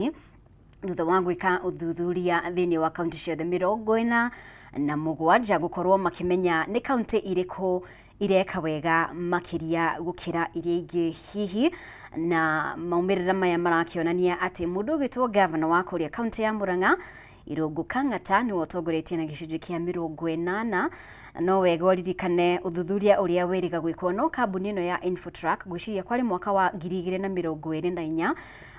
Thutha wa gwĩka ũthuthuria thĩinĩ wa kaunti ciothe 47 gũkorwo makĩmenya nĩ kaunti irĩkũ ireka wega makĩria gũkĩra iria ingĩ hihi. Na maumĩrĩra maya marakĩonania atĩ mũndũ ũgwĩtwo gavana wa kũrĩa kaunti ya Murang'a, Irũngũ Kang'ata, nĩwe ũtongoretie na gĩcunjĩ kĩa 80. No wega ũririkane ũthuthuria ũrĩa wĩrĩga gwĩkwo no kambuni ĩno ya Infotrack, ngwĩciria kwarĩ mwaka wa 2024,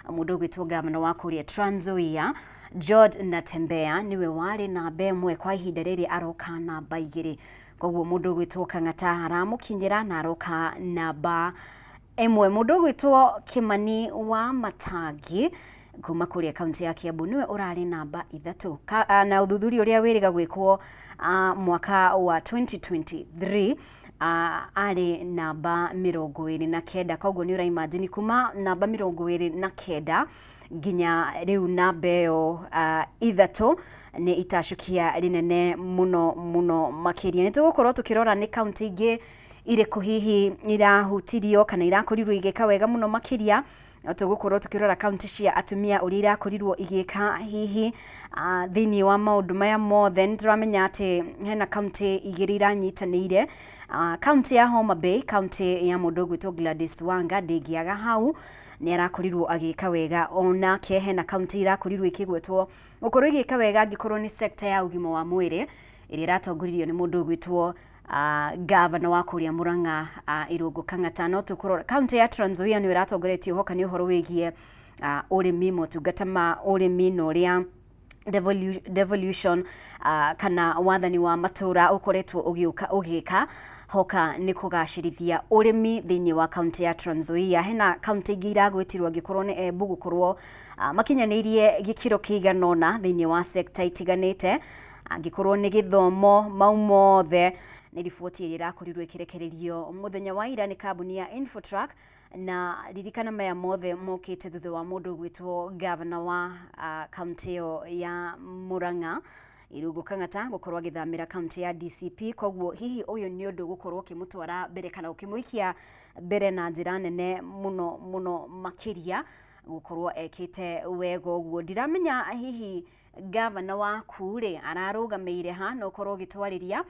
mũndũ ũgwĩtwo gavana wa kũrĩa Trans Nzoia, George Natembeya, nĩwe warĩ namba 1 kwa ihinda rĩrĩ aroka namba 2. Koguo mũndũ ũgwĩtwo Kang'ata aramũkinyĩra na aroka namba 1. Mũndũ ũgwĩtwo Kimani wa Matangi kuma kũrĩa kaunti ya Kiambu nĩwe ũrarĩ namba 3. Na ũthuthuria ũrĩa wĩrĩga gwĩkwo mwaka wa 2023 arĩ namba 29. Koguo nĩ ũraimagine kuma namba 29 nginya rĩu namba ĩyo 3 nĩ itacũkia rĩnene mũno mũno makĩria. Nĩ tũgũkorwo tũkĩrora nĩ kaunti ingĩ irĩkũ hihi irahutirio kana irakorirwo igĩka wega mũno makĩria. Tũgũkorwo tũkĩrora kaunti cia atumia ũrĩa irakorirwo igĩka hihi thĩinĩ wa maũndũ maya mothe. Nĩ tũramenya atĩ hena kaunti 2 iranyitanĩire. Kaunti ya Homa Bay, kaunti ya mũndũ ũgwĩtwo Gladys Wanga ndĩngĩaga hau, nĩ arakorirwo agĩka wega onake. Hena kaunti irakorirwo ikĩgwetwo gũkorwo igĩka wega angĩkorwo nĩ sector ya ũgima wa mwĩrĩ ĩrĩa ĩratongoririo nĩ mũndũ ũgwĩtwo gavana wa kũrĩa Murang'a, Irũngũ Kang'ata. No tũkũrora kaunti ya Trans Nzoia nĩyo ĩratongoretie hoka nĩ ũhoro wĩgiĩ ũrĩmi, motungata ma ũrĩmi na ũrĩa devolution kana wathani wa matũra ũkoretwo ũgĩũka ũgĩka hoka nĩ kũgacĩrithia ũrĩmi thĩinĩ wa kaunti ya Trans Nzoia. Hena kaunti ingĩ iragwetirwo angĩkorwo nĩ Embu gũkorwo makinyanĩirie gĩkĩro kĩigana ũna thĩinĩ wa sekta itiganĩte, angĩkorwo nĩ gĩthomo, mau mothe nĩ riboti ĩrĩa ĩrakorirwo ĩkĩrekererio mũthenya wa ira nĩ kambuni ya Infotrack. Na ririkana maya mothe mokĩte thutha wa mũndũ ũgwĩtwo gavana wa kaunti ĩyo ya Murang'a, Irũngũ Kang'ata, gũkorwo agĩthamĩra kaunti ya DCP. Koguo hihi ũyũ nĩ ũndũ gũkorwo ũkĩmũtwara mbere kana ũkĩmũikia mbere na njĩra nene mũno mũno makĩria gũkorwo ekĩte wega ũguo. Ndiramenya hihi gavana waku rĩ ararũgamĩire ha, no ũkorwo ũgĩtwarĩria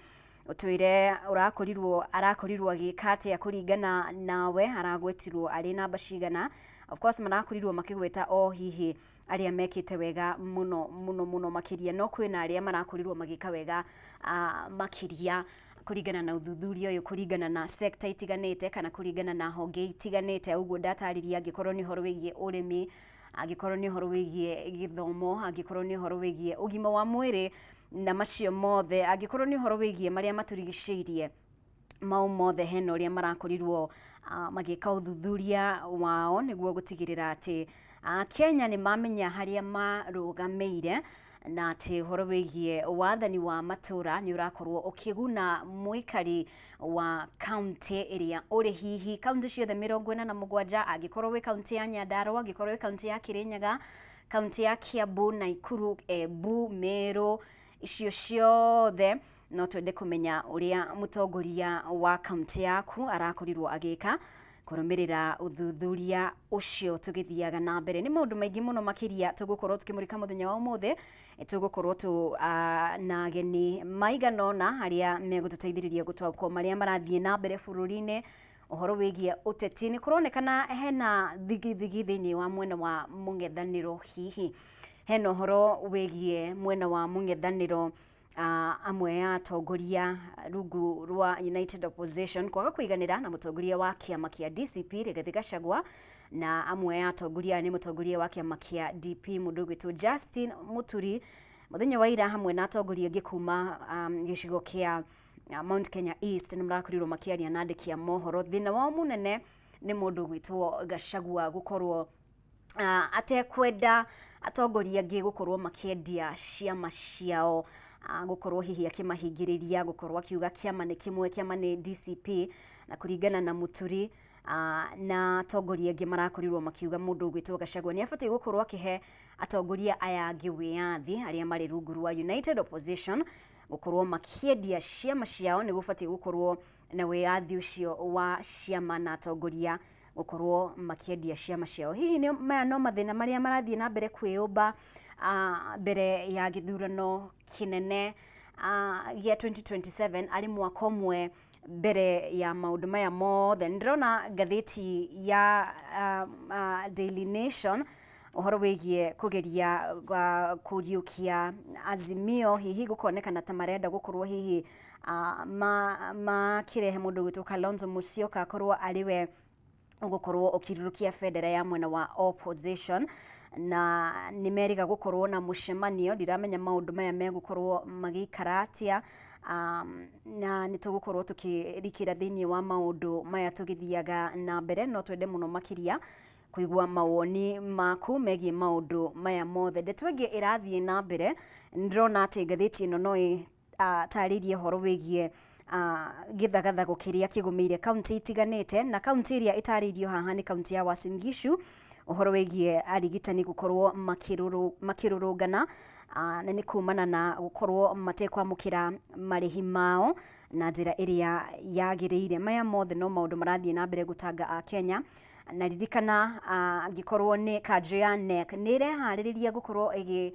ũtwĩre ũrakorirwo arakorirwo agĩka atĩa kũringana nawe, aragwetirwo arĩ namba cigana. Of course marakorirwo makĩgweta o hihi arĩa mekĩte wega mũno mũno mũno makĩria, no kwĩna arĩa marakorirwo magĩka wega makĩria kũringana na ũthuthuria ũyũ, kũringana na sector itiganĩte kana kũringana na honge itiganĩte. Ũguo ndatarĩria, angĩkorwo nĩ ũhoro wĩgiĩ ũrĩmi, angĩkorwo nĩ ũhoro wĩgiĩ gĩthomo, angĩkorwo nĩ ũhoro wĩgiĩ ũgima wa mwĩrĩ na macio mothe, angĩkorwo nĩ ũhoro wĩgiĩ marĩa matũrigicĩirie, mau mothe hena ũrĩa marakorirwo magĩka ũthuthuria wao nĩguo gũtigĩrĩra atĩ Kenya nĩ mamenya harĩa marũgamĩire na atĩ ũhoro wĩgiĩ wathani wa matũra nĩ ũrakorwo ũkĩguna mũikari wa kaunti ĩrĩa ũrĩ, hihi kaunti ciothe 47, angĩkorwo wĩ kaunti ya Nyandarua, angĩkorwo wĩ kaunti ya Kirinyaga, kaunti ya Kiambu, Nakuru, Embu, Meru, icio ciothe no twende kũmenya ũrĩa mũtongoria wa kaunti yaku arakorirwo agĩka kũrũmĩrĩra ũthuthuria ũcio. Tũgĩthiaga na mbere, nĩ maũndũ maingĩ mũno makĩria tũgũkorwo tũkĩmũrĩka mũthenya wa ũmũthĩ. Tũgũkorwo tũ na ageni maigana ũna arĩa megũtũteithĩrĩria gũtaũkwo marĩa marathiĩ na mbere bũrũri-inĩ, ũhoro wĩgiĩ ũteti. Nĩ kũronekana hena thigithigi thĩinĩ wa mwena wa mũng'ethanĩro, hihi hena ũhoro wĩgiĩ mwena wa mũng'ethanĩro, amwe ya atongoria rungu rwa United Opposition kwaga kũiganĩra na mũtongoria wa kĩama kĩa DCP, Rigathi Gachagua, na amwe ya atongoria nĩ mũtongoria wa kĩama kĩa DP, mũndũ ũgwĩtwo Justin Muturi. Mũthenya wa ira hamwe na atongoria angĩ kuma gĩcigo kĩa Mount Kenya East nĩ marakorirwo makĩaria na andĩki a mohoro. Thĩna wao mũnene nĩ mũndũ ũgwĩtwo Gachagua gũkorwo atekwenda atongoria angĩ gũkorwo makĩendia ciama ciao, gũkorwo hihi akĩmahingĩrĩria, gũkorwo akiuga kĩama nĩ kĩmwe, kĩama nĩ DCP. Na kũringana na Mũturi na atongoria angĩ, marakorirwo makiuga mũndũ ũgwĩtwo Gachagua nĩ abatiĩ gũkorwo akĩhe atongoria aya angĩ wĩyathi arĩa marĩ rungu rwa United Opposition gũkorwo makĩendia ciama ciao. Nĩ gũbatiĩ gũkorwo na wĩyathi ũcio wa ciama na atongoria. Gũkorwo makĩendia ciama ciao. Hihi nĩ maya no mathĩna marĩa marathiĩ na mbere kwĩyũmba mbere ya gĩthurano kĩnene gĩa 2027, arĩ mwaka ũmwe mbere ya maũndũ maya mothe? Nĩ ndĩrona ngathĩti ya Daily Nation ũhoro wĩgiĩ kũgeria kũriũkia Azimio, hihi gũkonekana ta marenda gũkorwo hihi makĩrehe mũndũ ũgwĩtwo Kalonzo Musyoka akorwo arĩ we ũgũkorwo ũkĩrurũkia bendera ya mwena wa opposition, na nĩ merĩga gũkorwo na mũcemanio. Ndiramenya maũndũ maya megũkorwo magĩikara atĩa, na nĩ tũgũkorwo tũkĩrikĩra thĩinĩ wa maũndũ maya tũgĩthiaga na mbere. No twende mũno makĩria kũigua mawoni maku megiĩ maũndũ maya mothe. Ndeto ĩngĩ ĩrathiĩ na mbere, ndĩrona atĩ ngathĩti ĩno no ĩtarĩirie ũhoro wĩgiĩ gĩthagathago kĩrĩa kĩgũmĩire kaunti itiganĩte, na kaunti ĩrĩa ĩtarĩirio haha nĩ kaunti ya Uasin Gishu, ũhoro wĩgiĩ arigitani gũkorwo makĩrũrũngana, na nĩ kumana na gũkorwo matekwamũkĩra marĩhi mao na njĩra ĩrĩa yagĩrĩire. Maya mothe no maũndũ marathiĩ na mbere gũtanga a Kenya. Na ririkana, angĩkorwo nĩ kanjũ ya KNEC nĩ ĩreharĩrĩria gũkorwo ĩgĩ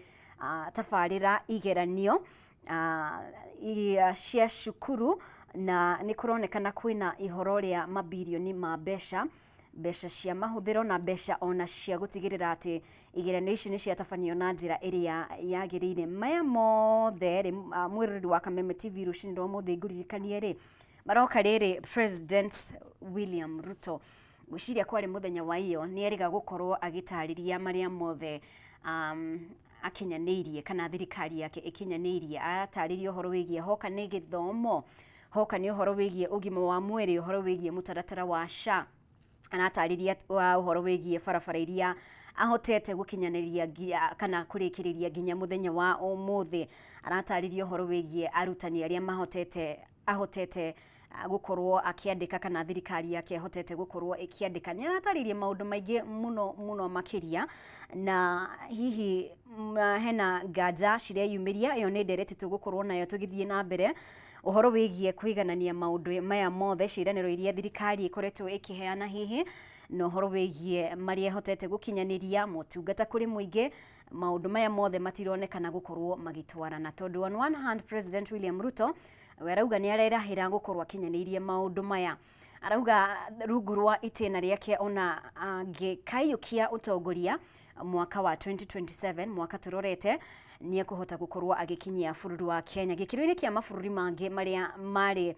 tabarĩra igeranio iria cia cukuru, na nĩ kũronekana kwĩna ihoro rĩa mabirioni ma mbeca, mbeca cia mahũthĩro na mbeca ona cia gũtigĩrĩra atĩ igeranio ici nĩ ciatabanio na njĩra ĩrĩa yagĩrĩire. Maya mothe rĩ, mwĩroreri wa Kameme TV, rũcinĩ rwa ũmũthĩ ngũririkanie rĩ maroka rĩrĩ President William Ruto, ngwĩciria kwarĩ mũthenya wa iyo, nĩ erĩga gũkorwo agĩtarĩria marĩa mothe akinyanĩirie kana thirikari yake ĩkinyanĩirie. Aratarĩria ũhoro wĩgiĩ hoka nĩ gĩthomo, hoka nĩ ũhoro wĩgiĩ ũgima wa mwĩrĩ, ũhoro wĩgiĩ mũtaratara wa SHA, aratarĩria ũhoro wĩgiĩ barabara iria ahotete gũkinyanĩria kana kũrĩkĩrĩria nginya mũthenya wa ũmũthĩ, aratarĩria ũhoro wĩgiĩ arutani arĩa mahotete ahotete gũkorwo akĩandĩka kana thirikari yake ĩhotete gũkorwo ĩkĩandĩka. Nĩ aratarĩirie maũndũ maingĩ mũno mũno makĩria, na hihi hena nganja cireyumĩria. Ĩyo nĩ ndereti tũgũkorwo nayo tũgĩthiĩ na mbere, ũhoro wĩgiĩ kũiganania maũndũ maya mothe, ciĩranĩro iria thirikari ĩkoretwo ĩkĩheana hihi, na ũhoro wĩgiĩ marĩa ĩhotete gũkinyanĩria, motungata kũrĩ mũingĩ. Maũndũ maya mothe matironekana gũkorwo magĩtwarana, tondũ on one hand President William Ruto we arauga nĩ arerahĩra gũkorwo akinyanĩirie maũndũ maya. Arauga rungu rwa itĩna rĩake, ona angĩkaiyũkia ũtongoria mwaka wa 2027, mwaka tũrorete, nĩ ekũhota gũkorwo agĩkinyia bũrũri wa Kenya gĩkĩro-inĩ kĩa mabũrũri mangĩ marĩa marĩ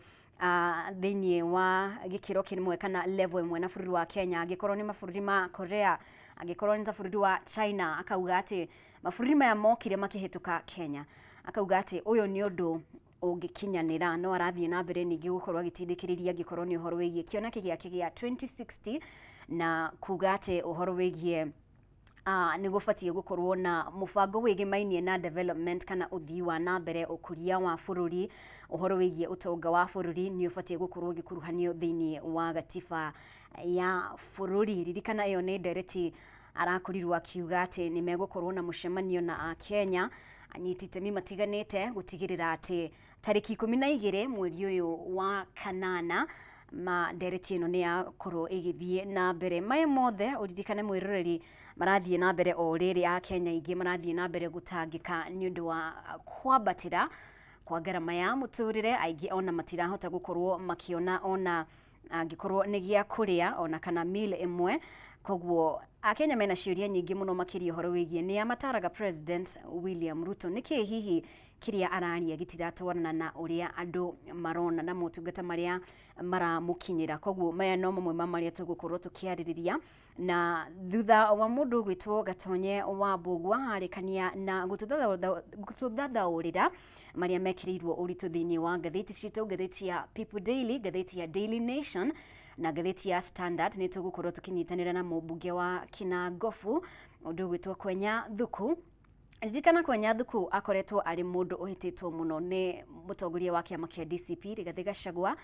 thĩinĩ wa gĩkĩro kĩmwe kana level ĩmwe na bũrũri wa Kenya, angĩkorwo nĩ mabũrũri ma Korea, angĩkorwo nĩ ta bũrũri wa China. Akauga atĩ mabũrũri maya mokire makĩhĩtũka Kenya, akauga atĩ ũyũ nĩ ũndũ ũngĩkinyanĩra. No arathiĩ na mbere ningĩ gũkorwo agĩtindĩkĩrĩria angĩkorwo nĩ ũhoro wĩgiĩ kĩoneki gĩake gĩa 2060, na kuga atĩ ũhoro wĩgiĩ nĩ gũbatiĩ gũkorwo na mũbango wĩgĩmainie na development kana ũthii wa na mbere, ũkũria wa bũrũri, ũhoro wĩgiĩ ũtonga wa bũrũri nĩ ũbatiĩ gũkorwo ũgĩkuruhanio thĩinĩ wa gatiba ya bũrũri. Ririkana ĩyo nĩ ndereti arakorirwo akiuga atĩ nĩ megũkorwo na mũcemanio na Akenya anyiti itemi matiganĩte gũtigĩrĩra atĩ tarĩki 12 mweri ũyũ wa kanana ma ndereti ĩno nĩ yakorwo ĩgĩthiĩ na mbere. Maya mothe, ũririkane mwĩroreri, marathiĩ na mbere o rĩrĩ Akenya aingĩ marathiĩ na mbere gũtangĩka nĩ ũndũ wa kwambatĩra kwa ngarama ya mũtũrĩre. Aingĩ ona matirahota gũkorwo makĩona ona angĩkorwo nĩ gĩa kũrĩa ona kana meal ĩmwe. Koguo Akenya mena ciũria nyingĩ mũno makĩria ũhoro wĩgiĩ nĩ amataraga President William Ruto, nĩkĩ hihi kĩrĩa araria gĩtiratwarana na ũrĩa andũ marona na motungata marĩa maramũkinyĩra? Koguo maya no mamwe ma marĩa tũgũkorwo tũkĩarĩrĩria. Na thutha wa mũndũ gwĩtwo Gatonye wa Mbũgua harĩkania na gũtũthathaũrĩra marĩa mekĩrĩirwo ũritũ thĩinĩ wa ngathĩti citũ, ngathĩti ya People Daily, ngathĩti ya Daily Nation na ngathĩti ya Standard, nĩ tũgũkorwo tũkĩnyitanĩra na mũmbunge wa Kinangofu, ũndũ ũgwĩtwo Kwenya Thuku. Ririkana Kwenya Thuku akoretwo arĩ mũndũ ũhĩtĩtwo mũno nĩ mũtongoria wa kĩama kĩa DCP Rigathĩ Gachagua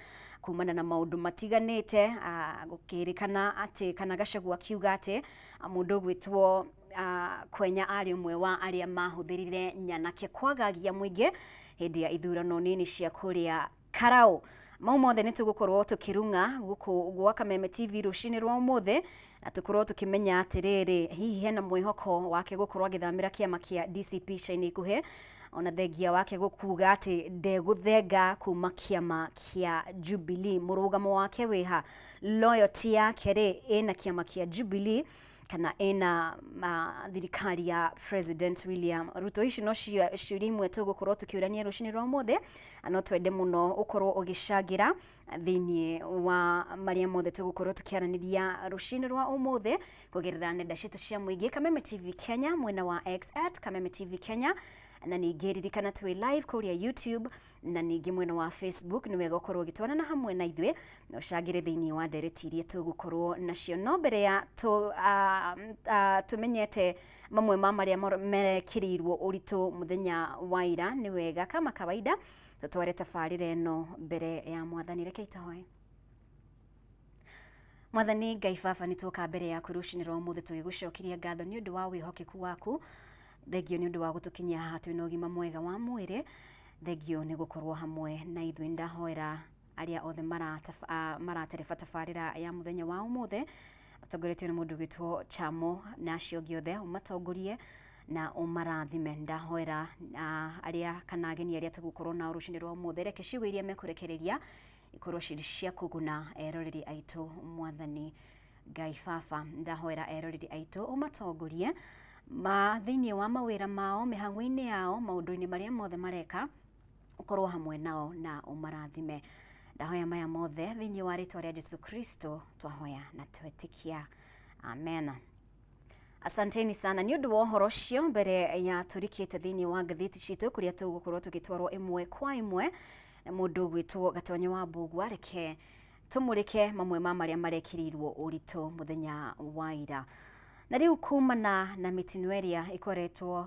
kumana na maũndũ matiganĩte, gũkĩrĩkana atĩ kana Gachagua akiuga atĩ mũndũ ũgwĩtwo Kwenya arĩ ũmwe wa arĩa mahũthĩrire nyanake kwagagia mũingĩ hĩndĩ ya ithurano nini cia kũrĩa Karau. Mau mothe nĩ tũgũkorwo tũkĩrung'a gũkũ gwa Kameme TV rũcinĩ rwa ũmũthĩ, na tũkorwo tũkĩmenya atĩrĩrĩ, hihi hena mwĩhoko wake gũkorwo agĩthamĩra kĩama kĩa DCP ica-inĩ ikuhĩ, ona thengia wake gũkuga atĩ ndegũthenga kuma kĩama kĩa Jubilee. Mũrũgamo wake wĩha? Loyalty yake rĩ ĩna kĩama kĩa Jubilee kana ĩna thirikari ya President William Ruto? Ici no ciũria imwe tũgũkorwo tũkĩũrania rũcinĩ rwa ũmũthĩ, na no twende mũno ũkorwo ũgĩcangĩra thĩinĩ wa marĩa mothe tũgũkorwo tũkĩaranĩria rũcinĩ rwa ũmũthĩ kũgerera nenda citũ cia mũingĩ, Kameme TV Kenya mwena wa X @KamemeTVKenya, na ningĩ ririkana twĩ live kũrĩa YouTube na ningĩ mwena wa Facebook. Nĩ wega ũkorwo ũgĩtwarana hamwe na ithuĩ na ũcangĩre thĩinĩ wa ndereti iria tũgũkorwo nacio. No mbere ya tũmenyete mamwe ma marĩa merekĩrĩirwo ũritũ mũthenya wa ira, nĩ wega kama kawaida tũtware tabarĩra ĩno mbere ya Mwathani. Reke itohoe. Mwathani Ngai Baba, nĩ twoka mbere yaku rũcinĩ rwa ũmũthĩ tũgĩgũcokeria ngatho nĩ ũndũ wa wĩhokeku waku. Thengio nĩ ũndũ wa gũtũkinyia haha twĩna ũgima mwega wa mwĩrĩ. Thengio nĩ gũkorwo hamwe na ithuĩ. Ndahoera arĩa othe maratereba tabarĩra ya mũthenya wa ũmũthĩ matongoretio nĩ mũndũ ũgwĩtwo Chamo na acio angĩ othe, ũmatongorie na ũmarathime. Ndahoera arĩa kana ageni arĩa tũgũkorwo nao rũcinĩ rwa ũmũthĩ, reke ciugo iria mekũrekereria ikorwo cirĩ cia kũguna eroreri aitũ. Mwathani Ngai Baba, ndahoera eroreri aitũ, ũmatongorie ma thĩinĩ wa mawĩra mao, mĩhang'o-inĩ yao, maũndũ-inĩ marĩa mothe mareka, ũkorwo hamwe nao na ũmarathime. Ndahoya maya mothe thĩinĩ wa rĩtwa rĩa Jesu Kristo twahoya na twetĩkia, amen. Asanteni sana nĩ ũndũ wa ũhoro ũcio. Mbere ya tũrikĩte thĩinĩ wa ngathĩti citũ kũrĩa tũgũkorwo tũgĩtwarwo ĩmwe kwa ĩmwe na mũndũ ũgwĩtwo Gatonye wa Mbũgua, reke tũmũrĩke mamwe ma marĩa marekĩrĩirwo ũritũ mũthenya wa ira. Na rĩu kumana na mĩtino ĩrĩa ĩkoretwo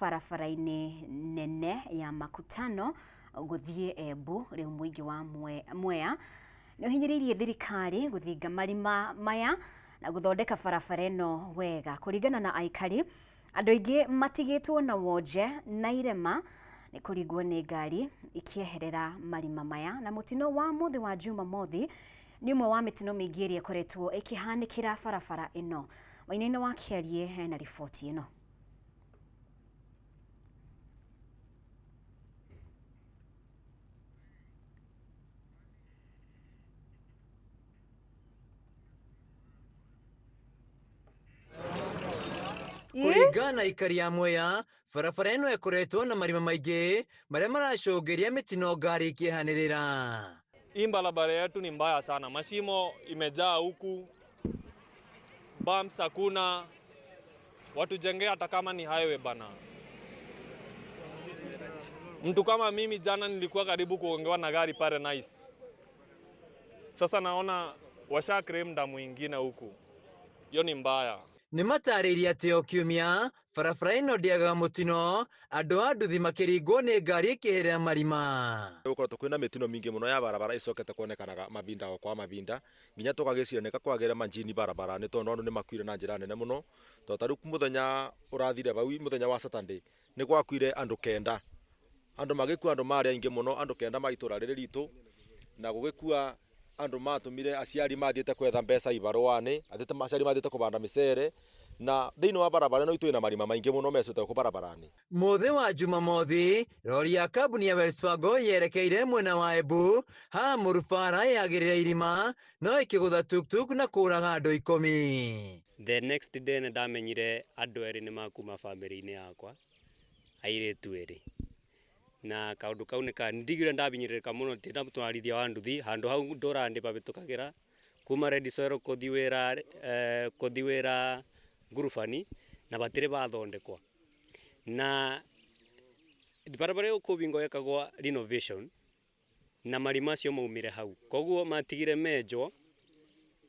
barabara-inĩ nene ya Makutano gũthiĩ Embu, rĩu mũingĩ wa Mwea nĩ ũhinyĩrĩirie thirikari gũthinga marima maya na gũthondeka barabara ĩno wega. Kũringana na aikari, andũ aingĩ matigĩtwo na wonje na irema nĩ kũringwo nĩ ngari ikĩeherera marima maya, na mũtino wa mũthĩ wa Jumamothi nĩ ũmwe wa mĩtino mĩingĩ ĩrĩa ĩkoretwo ĩkĩhanĩkĩra barabara ĩno. Wainaina wa Kĩarie hena riboti ĩno. Kũringana na aikari a Mwea, barabara ĩno ĩkoretwo na marima maingĩ marĩa maracũngĩria mĩtino ngari ikĩhanĩrĩra. Hii barabara yetu ni mbaya sana, mashimo imejaa huku, bumps hakuna, watujengee hata kama ni highway bana. Mtu kama mimi jana nilikuwa karibu kuongewa na gari pale Nice. Sasa naona washa claim damu ingine huku, hiyo ni mbaya. Nĩ matarĩirie atĩ o kiumia barabara ĩno ndĩagaga mũtino, andũ a nduthi makĩringwo nĩ ngari ĩkĩherera marima. Gũkoretwo kwĩna mĩtino mĩingĩ mũno ya barabara ĩcokete kuonekanaga mavinda o kwa mavinda, nginya tũgagĩciria nĩka kwagĩre manjini barabara nĩ tondũ andũ nĩ makuire na njĩra nene mũno. Tondũ ta rĩu mũthenya ũrathire bau, mũthenya wa Saturday, nĩ gwakuire andũ 9, andũ magĩkua, andũ marĩ aingĩ mũno, andũ 9 ma itũra rĩrĩ ritũ, na gũgĩkua andũ matũmire aciari mathiĩte kwetha mbeca ibarũa-inĩ, aciari mathiĩte kũbanda mĩcere, na thĩinĩ wa barabara ĩno itũ ĩna marima maingĩ mũno mecũte gũkũ barabara-inĩ. Mũthĩ wa Jumamothi, rori ya kambuni ya Wells Fargo yerekeire mwena wa Embu, haha Mũrubara yagĩrĩre irima no ĩkĩgũtha tuktuk na kũraga andũ 10. The next day nĩ ndamenyire andũ erĩ nĩ makuma bamĩrĩ-inĩ yakwa, airĩtu erĩ. Na kaũndũ kau nĩ ka ndigire ndabinyĩrĩrĩka mũno ndĩ na mũtwarithia wa nduthi handũ hau ndũra ndĩ babĩtũkagĩra kuma Red Soil kũthi wĩra ngurubani na batirĩ bathondekwa. Na barabara ĩyo kũbingo yekagwo renovation na marima macio maumire hau, koguo matigire menjwo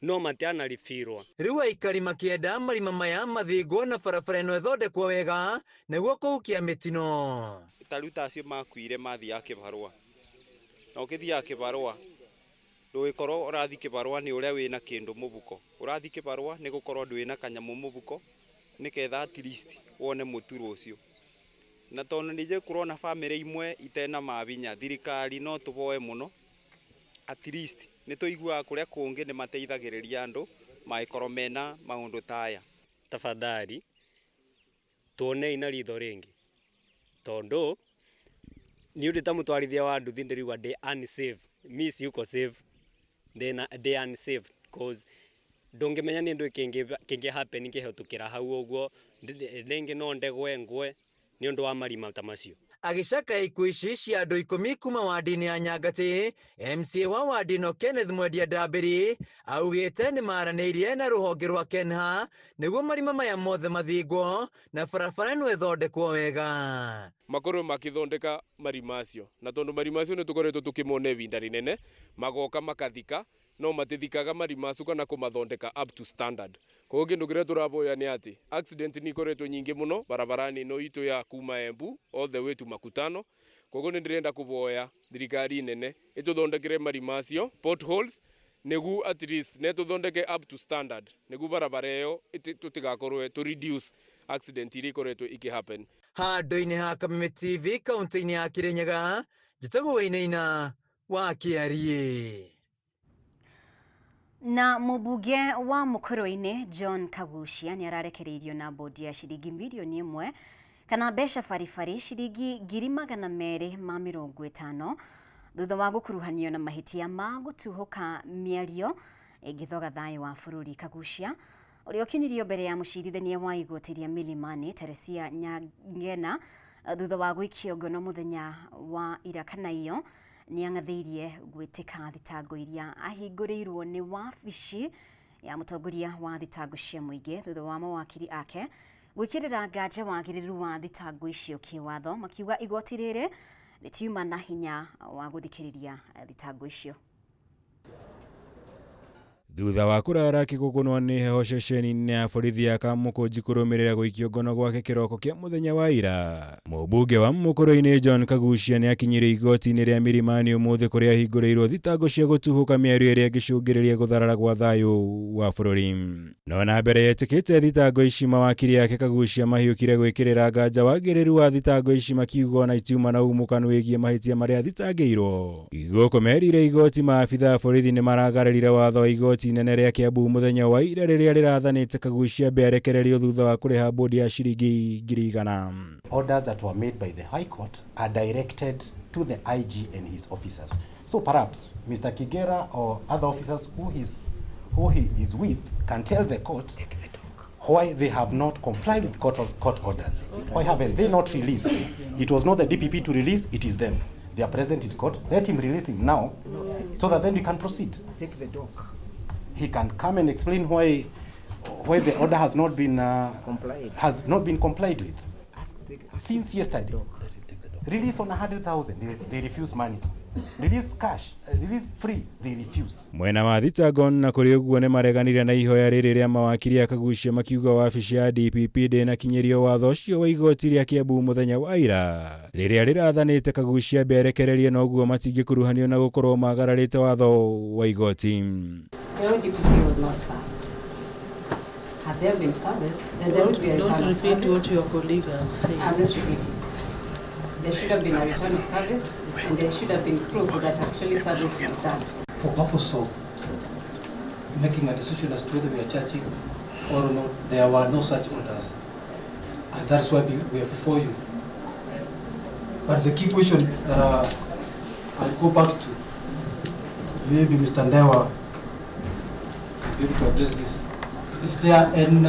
no matianaribirwo. Rĩu aikari makĩenda marima maya mathingwo na barabara ĩno ĩthondekwo wega nĩguo kũhukia mĩtino. Ta rĩu ta acio makuire mathiaga kĩbarũa, na ũkĩthiaga kĩbarũa ndũgĩkorwo ũrathiĩ kĩbarũa nĩ ũrĩa wĩna kĩndũ mũbuko, ũrathiĩ kĩbarũa nĩ gũkorwo ndwĩna kanyamũ mũbuko nĩgetha at least wone mũtu rũciũ. Na tondũ nĩ kũrona bamĩrĩ imwe itena mabinya, thirikari no tũboe mũno At least nĩ tũiguaga kũrĩa kũngĩ nĩ mateithagĩrĩria andũ mangĩkorwo mena maũndũ ta aya. Tafadhali tuonei na ritho ringi tondu ni ndi ta mutwarithia wa nduthi ndiriigua ndi unsafe. Mi siuko safe, ndi unsafe cause ndungimenya ni ndu kingi happen ngihetukira hau uguo, ringi no ndegwe ngwe ni undu wa marima ta macio. Agĩcakaya ikuũ ici cia andũ 10 kuma wadi-inĩ ya Nyangatĩ, MCA wa wadi ĩno Kenneth Mwendia Ndambĩri augĩte nĩ maranĩirie na rũhonge rwa KENHA nĩguo marima maya mothe mathingwo na barabara ĩno ĩthondekwo wega. Makorwo makithondeka marima acio, na tondu marima acio nĩ tũkoretwo tũkĩmona ihinda rĩnene, magoka makathika no matithikaga marima acio kana kũmathondeka up to standard. Koguo kĩndũ kĩrĩa tũraboya nĩ atĩ accident nĩ ikoretwo nyingĩ mũno barabara-inĩ ĩno itũ ya kuma Embu all the way to Makutano. Koguo nĩ ndĩrenda kũboya thirikari nene ĩtũthondekere marima acio potholes, nĩguo at least ne tũthondeke up to standard, nĩguo barabara ĩyo tũtigakorwo to reduce accident iria ikoretwo ikĩ happen. Handũ-inĩ ha Kameme TV kaunti-inĩ ya Kirinyaga, njĩtagwo Wainaina wa Kĩariĩ. Na mũmbunge wa Mũkũrũ-inĩ John Kaguchia nĩ ararekereirio na bodi ya ciringi mirioni 1 kana mbeca baribari ciringi 250,000 thutha wa gũkuruhanio na mahĩtia ma gũtuhũka mĩario ĩngĩthoga thayũ wa bũrũri. Kaguchia ũrĩa ũkinyirio mbere ya mũcirithania wa igoti rĩa Milimani Teresia Nyangena thutha wa gũikio ngono mũthenya wa ira kana iyo nĩ ang'athĩirie gwĩtĩka thitango iria ahingũrĩirwo nĩ wabici ya mũtongoria wa thitango cia mũingĩ thutha wa mawakiri ake gwĩkĩrĩra nganja wagĩrĩru wa thitango icio kĩwatho, makiuga igoti rĩrĩ rĩtiuma na hinya wa gũthikĩrĩria thitango icio. Thutha wa kũrara kĩgũgũnwa nĩ heho ceceni-inĩ ya borithi ya Kamũkũnji kũrũmĩrĩra gũikio ngono gwake kĩroko kĩa mũthenya wa ira, mũmbunge wa Mũkũrũ-inĩ John Kaguchia nĩ akinyire igoti-inĩ rĩa Milimani ũmũthĩ kũrĩa ahingũrĩirwo thitango cia gũtuhũka mĩario ĩrĩa ĩngĩcũngĩrĩria gũtharara gwa thayũ wa bũrũri. No na mbere yetĩkĩte thitango ici, mawakiri ake Kaguchia mahiũkire gwĩkĩrĩra nganja wagĩrĩru wa thitango ici, makiuga ona itiuma na umũkanu wĩgiĩ mahĩtia marĩa athitangĩirwo. Gũkũ merire igoti maabitha a borithi nĩ maragararire watho wa igoti inene rĩa Kiambu mũthenya wa ira rĩrĩa rĩrathanĩte Kaguchia ambe arekererio thutha wa kũrĩha bodi ya ciringi 100,000. Orders that were made by the High Court are directed to the IG and his officers. So perhaps Mr. Kigera or other officers who he is with can tell the court why they have not complied with court orders. Why haven't they not released? It was not the DPP to release, it is them. They are present in court. Let him release him now so that then we can proceed. Take the dog. He can come and explain why the order has not been complied with. Since yesterday. Release on 100,000, they refuse money. Release cash, release free, they refuse. Mwena wa thitango na kũrĩ ũguo nĩ mareganire na ihoya rĩrĩ rĩa mawakiri a Kaguchia makiuga wabici ya DPP ndĩnakinyĩrio watho ũcio wa igoti rĩa Kiambu mũthenya wa ira rĩrĩa rĩrathanĩte Kaguchia ambe arekererio, na ũguo matingĩkuruhanio na gũkorwo magararĩte watho wa igoti. The ODPP was not served. Had there been service, then there would be a return of service. Don't repeat what your colleague has said. I'm not repeating. There should have been a return of service, and there should have been proof that actually service was done. For purpose of making a decision as to whether we are charging or not, there were no such orders. And that's why we are before you. But the key question that I'll go back to, maybe Mr. Ndewa can be able to address this. Is there any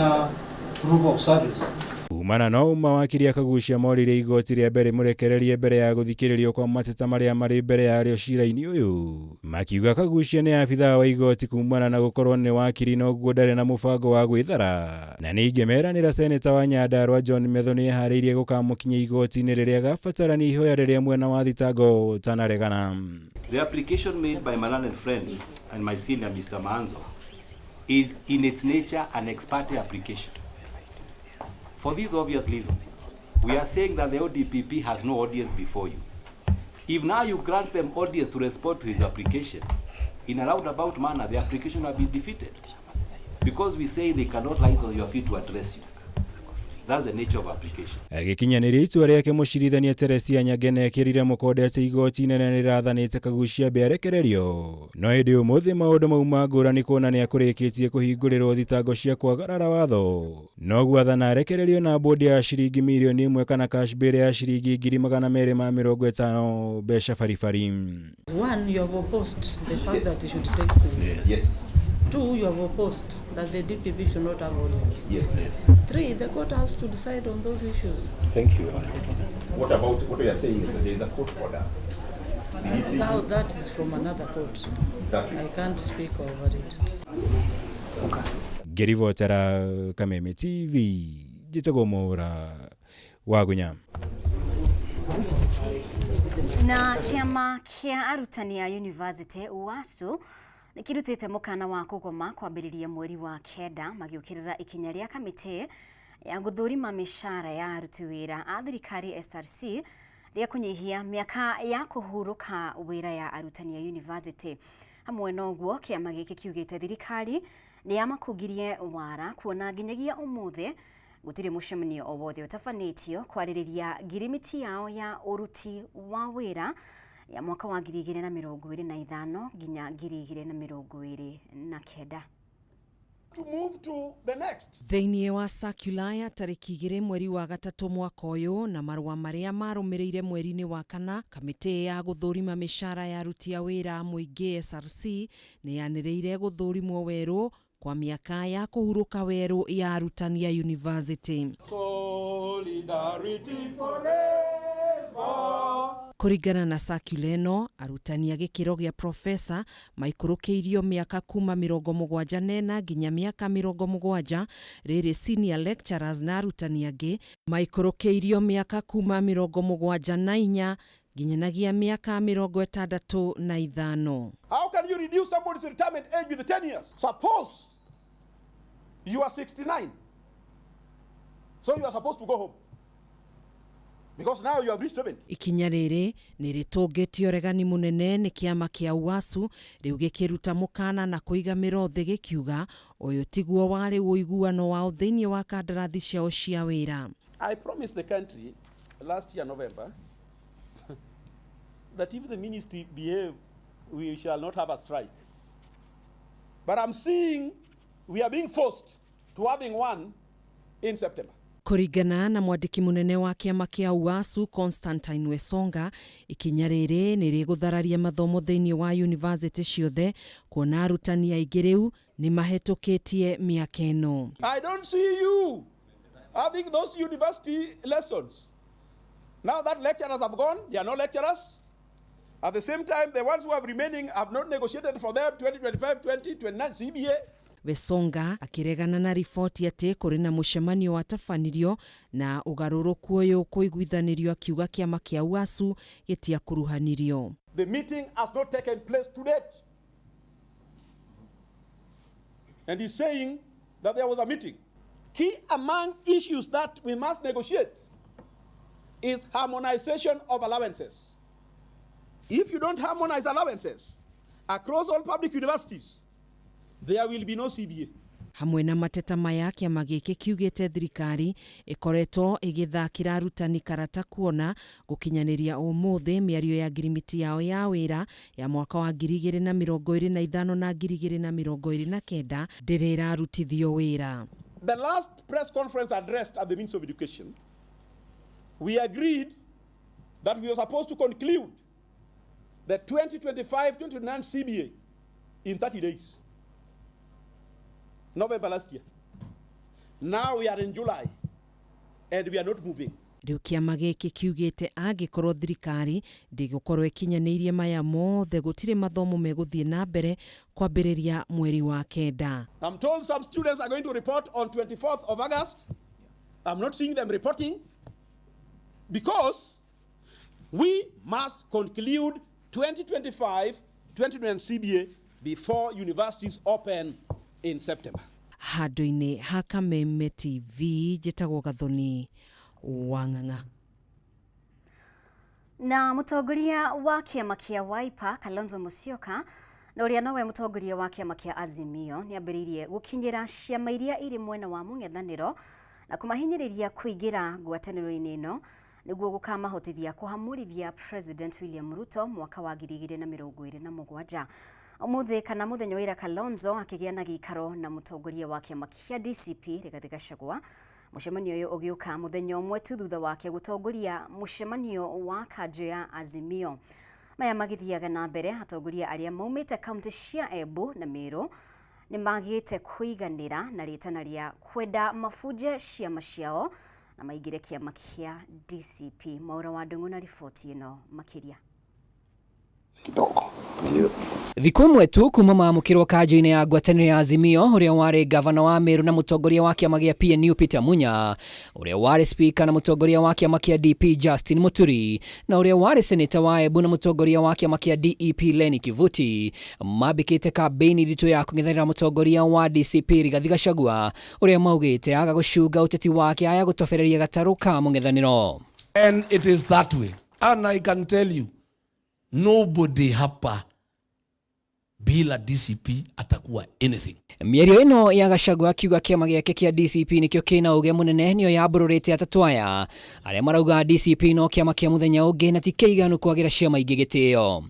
proof of service? Kumana no mawakiri a Kaguchia morire igoti rĩa mbere mũrekererie mbere ya gũthikĩrĩrio kwa mateta marĩa marĩ mbere yarĩo cira-inĩ ũyũ, makiuga Kaguchia nĩ abithaa wa igoti kumana na gũkorwo nĩ wakiri na ũguo ndarĩ na mũbango wa gwĩthara. Na ningĩ meranĩra seneta wa Nyandarua John Methu nĩ eharĩirie gũkamũkinyia igoti-inĩ rĩrĩa gabatarania ihoya rĩrĩa mwena wa thitango ũtanaregana. The application made by my learned friend and my senior Mr. Maanzo is in its nature an ex parte application. For these obvious reasons, we are saying that the ODPP has no audience before you. If now you grant them audience to respond to his application, in a roundabout manner, the application will be defeated. Because we say they cannot rise on your feet to address you. That's the nature of application. Agĩkinyanĩria itua rĩake mũcirithania Teresia Nyangena ekĩrire mũkonde atĩ igoti inene nĩrĩrathanĩte Kaguchia ambe arekererio no ĩndĩ ũmũthĩ maũndũ mauma ngũrani kuona nĩakũrĩkĩtie kũhingũrĩrwo thitango cia kwagarara watho noguo athana arekererio na bodi ya ciringi mirioni ĩmwe kana cash bail ya ciringi 250,000 mbeca baribari. One, you have opposed the fact that he should take plea. Yes. Yes. Two, you have opposed that the DPP should not have audience. Yes. Yes. Three, the court has to decide on those issues. Thank you, Your Honor. What about what we are saying is that there is a court order. Did he see Now that is from another court. Exactly. I can't speak over it. Ngĩribotera Kameme TV njĩtagwo Mwaũra Wagunya. Na kĩama kĩa arutani a university UASU nĩ kĩrutĩte mũkana wa kũgoma kwambĩrĩria mweri wa kenda magĩũkĩrĩra ikinya rĩa kamĩtĩ ya gũthũrima mĩcara ya aruti wĩra a thirikari SRC rĩa kũnyihia mĩaka ya kũhurũka wĩra ya arutani a university. Hamwe na ũguo kĩama gĩkĩ kiugĩte thirikari nĩ yamakungirie wara kuona nginyagia ũmũthĩ gũtirĩ mũcemanio o wothe ũtabanĩtio kwarĩrĩria ngirimiti yao ya ũruti wa wĩra ya mwaka wa 2025 nginya 2029. To move to the next. Thĩinĩ wa circular ya tarĩki 2 mweri wa gatatũ mwaka ũyũ na marũa marĩa marũmĩrĩire mweri-inĩ wa kana, kamĩtĩ ya gũthũrima mĩcara ya aruti a wĩra a mũingĩ SRC nĩ yanĩrĩire gũthũrimwo werũ kwa mĩaka ya kũhurũka werũ ya arutani a university. Solidarity forever. Kũringana na circular ĩno, arutani a gĩkĩro gĩa professor maikũrũkĩirio mĩaka kuma 74 nginya mĩaka 70, rĩrĩ senior lecturers na arutani angĩ maikũrũkĩirio mĩaka kuma 74 nginyanagia mĩaka 65. How can you reduce somebody's retirement age with 10 years? Suppose you are 69. So you are supposed to go home. Because now you have reached 70. Ikinya rĩrĩ nĩ rĩtũngĩtie ũregani mũnene nĩ kĩama kĩa UASU rĩu gĩkĩruta mũkana na kũiga mĩro thĩ gĩkiuga ũyũ tiguo warĩ ũiguano wao thĩinĩ wa kandarathi ciao cia wĩra. I promised the country last year November that if the ministry behave, we shall not have a strike. But I'm seeing we are being forced to having one in September. Kũringana na mwandĩki mũnene wa kĩama kĩa UASU Constantine Wesonga, ikinya rĩrĩ nĩ rĩgũthararia mathomo thĩinĩ wa yunivasĩtĩ ciothe kuona arutani aingĩ rĩu nĩ mahetũkĩtie mĩaka ĩno. I don't see you having those university lessons. Now that lecturers have gone, they are no lecturers. At the same time, the ones who have remaining have not negotiated for them 2025, 2029 CBA. Wesonga akĩregana na riboti atĩ kũrĩ na mũcemanio watabanirio na ũgarũrũku ũyũ kũiguithanĩrio akiuga kĩama kĩa UASU gĩtiakuruhanirio. The meeting has not taken place to date. And he's saying that there was a meeting. Key among issues that we must negotiate is harmonization of allowances. If you don't harmonize allowances across all public universities, there will be no CBA. Hamwe na mateta maya kĩama gĩkĩ kiugĩte thirikari ĩkoretwo ĩgĩthakĩra arutani karata kuona gũkinyanĩria ũmũthĩ mĩario ya ngirimiti yao ya wĩra ya mwaka wa 2025 na 2029 ndĩrĩ ĩrarutithio wĩra. The last press conference addressed at the Ministry of Education, we agreed that we were supposed to conclude the 2025-2029 CBA in 30 days. November last year. Now we are in July and we are not moving. Rĩu kĩama gĩkĩ kiugĩte angĩkorwo thirikari ndĩgũkorwo ĩkinyanĩirie maya mothe gũtirĩ mathomo megũthiĩ na mbere kwambĩrĩria mweri wa kenda. I'm told some students are going to report on 24th of August. I'm not seeing them reporting because we must conclude 2025-2029 CBA before universities open in September. Handũ-inĩ ha Kameme TV njĩtagwo Gathoni Wang'ang'a. Na mũtongoria wa kĩama kĩa Wiper Kalonzo Musyoka na ũrĩa nowe mũtongoria wa kĩama kĩa Azimio nĩambĩrĩirie gũkinyĩra ciama iria irĩ mwena wa mũng'ethanĩro Na kũmahinyĩrĩria kũingĩra ngwatanĩro-inĩ ĩno nĩguo gũkamahotithia kũhamũrithia President William Ruto mwaka wa 2027. Ũmũthĩ kana mũthenya wa ira Kalonzo akĩgĩa na gĩikaro na mũtongoria wa kĩama kĩa DCP Rigathĩ Gachagua. Mũcemanio ũyũ ũgĩũka mũthenya ũmwe tu thutha wake gũtongoria mũcemanio wa kanjũ ya Azimio. Maya magĩthiaga na mbere atongoria arĩa maumĩte kaunti cia Embu na Meru nĩ magĩte kũiganĩra na rĩtana rĩa kwenda mabunje ciama ciao na maingĩre kĩama kĩa DCP. Mwaura wa Ndung'u na riboti ĩno makĩria. Thikũ ĩmwe tu kuma maamũkĩrwo kanjũ-inĩ ya ngwatanĩro ya Azimio, ũrĩa warĩ gavana wa Meru na mũtongoria wa kĩama gĩa PNU Peter Munya, ũrĩa warĩ speaker na mũtongoria wa kĩama kĩa DP Justin Muturi, na ũrĩa warĩ seneta wa Embu na mũtongoria wa kĩama kĩa DEP Lenny Kivuti, mambĩkĩte kambĩini nditũ ya kũng'ethanĩra mũtongoria wa DCP Rigathi Gachagua, ũrĩa maugĩte aga gũcunga ũteti wake aya gũtobereria gatarũ ka mũng'ethanĩro. And it is that way. And I can tell you, nobody hapa bila DCP atakuwa anything. Mĩario ĩno ya Gachagua akiuga kĩama gĩake kĩa DCP nĩkĩo kĩna ũge mũnene nĩyo yambũrũrĩte atatũ aya arĩa marauga DCP no kĩama kĩa mũthenya ũngĩ na ti kĩiganu kwagĩra ciama ingĩ gĩtĩo.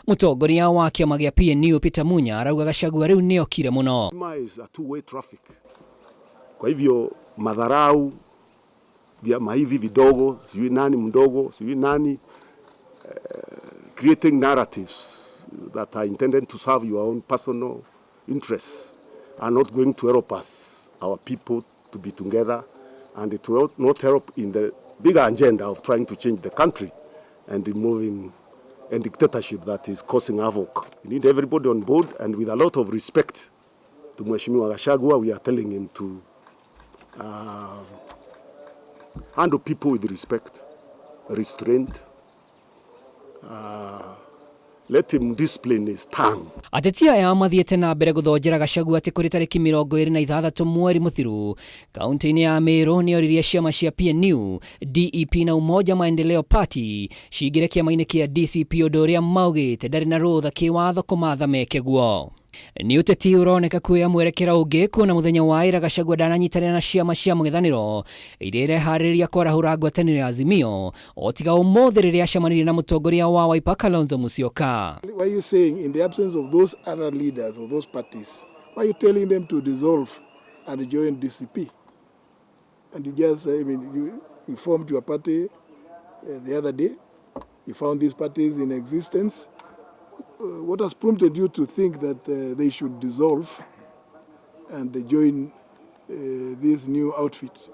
Mũtongoria wa kĩama gĩa PNU Peter Munya arauga Gachagua rĩu nĩokire mũno. Is a two-way traffic. Kwa hivyo madharau vyama hivi vidogo, sijui nani mdogo, sijui nani, creating narratives that are intended to serve your own personal interests are not going to help us, our people, to be together, and it will not help in the bigger agenda of trying to change the country and removing a dictatorship that is causing havoc. We need everybody on board, and with a lot of respect to Mheshimiwa Gachagua, we are telling him to handle people with respect, restraint, let him discipline his tongue. Ateti aya mathiĩte na mbere gũthonjera Gachagua atĩ kũrĩ tarĩki 26 mweri mũthiru kaunti-inĩ ya Meru nĩoririe ciama cia PNU, DEP na Umoja Maendeleo Party cingĩre kĩama-inĩ kĩa DCP ũndũ ũrĩa maugĩte ndarĩ na rũtha kĩwatho kũmatha meke guo. Nĩ ũteti ũroneka kuoya mwerekera ũngĩ kuona mũthenya wa ira Gachagua ndananyitanĩra na ciama cia mũng'ethanĩro iria ireharĩrĩria kwarahũra ngwatanĩro ya Azimio o tiga ũmũthĩ rĩrĩa acemanirie na mũtongoria wa Wiper Kalonzo Musyoka. Why are you saying in the absence of those other leaders of those parties, why are you telling them to dissolve and join DCP? And you just, I mean, you formed your party the other day. You found these parties in existence. What has prompted you to think that they should dissolve and join this new outfit?